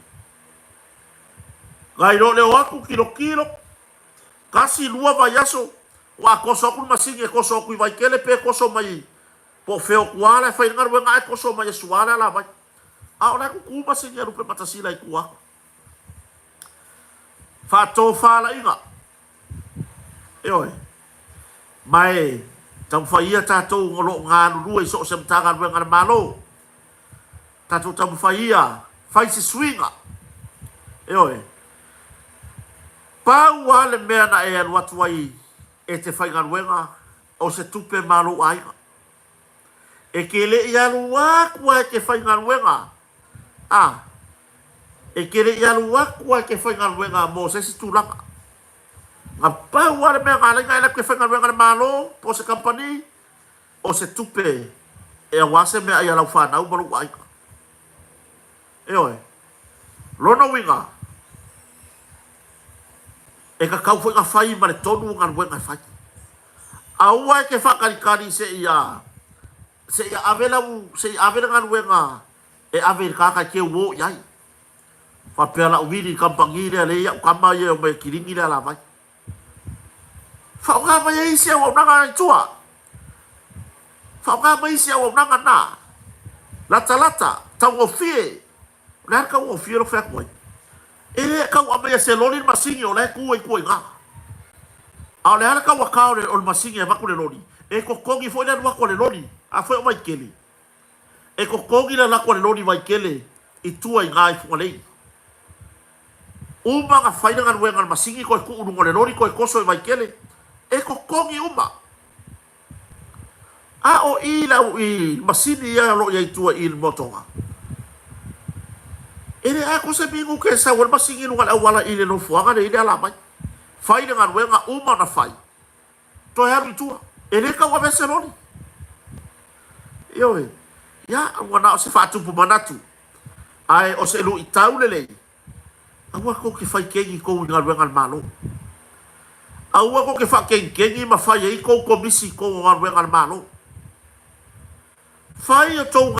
Nai lo le o atu, tilotilo, tasi, lua vaiaso, ua toso atu le masini e toso atu i Vaitele pe toso mai po o fea o tua la e fai le galuega ae toso mai e sua le alavai. A o la e tutu masini a Lupematasila i tua atu. Faatofalaiga. Ioe. Ma e taumafai ia tatou o lo o galulue i so o se Matagaluega a le Malo. Tatou taumafai ia fai se suiga. Ioe. Pau lava le mea na e alu atu ai e te faigaluega o se tupe ma lou aiga. E te le i alu atu lava e te faigaluega, a, e te le i alu atu lava e te faigaluega mo se isi tulaga. Na pau lava le mea na ala ai ona e alu atu e faigaluega i le Malo po o se kamupani, o se tupe e aua se meaai a lau fanau ma lou aiga. Ioe. Lona uiga, E tatau foi ona fai ma le tonu galuega e fai. Aua e te faatalitali seia seia ave lau seia ave le galuega e ave i le tagata e te uo i ai. Faapea o le a ou vili i le kamupani lea lea e i au tama ia e omai e kilini le alavai. Faaaoga mai ai isi auaunaga i tua. Faaaoga mai isi auaunaga na. Latalata, taugofie. O le a le taugofie lea ou fai atu ai? E le tau aumaia e se loli le masini o la e tu ai tua i ina. A o le a le tauata o le masini e avatu le loli? E totogi foi le alu atu a le loli. Afai o Vaitele, e totogi le alu atu a le loli i Vaitele i tua i ina i Fugalei. Uma ona fai le galuega a le masini toe tuu i luga o le loli toe toso i Vaitele. E totogi uma. A o i lau i masini ia o lo o i ai i tua i i le motoga, e le atoa se minute e sau ai le masini i luga o le auala i le nofoaga lea i le alavai. Fai le galuega, uma ona fai, toe alu i tua. E le tau avea se loli. Ioe. Ia, ua na o se faatupu manatu. Ae o se luitau lelei, Aua tou te fai kegi tou i galuega a le Malo. Aua tou te faakegikegi ma fai ai tou komisi i tou galuega a le Malo. Fai o tou.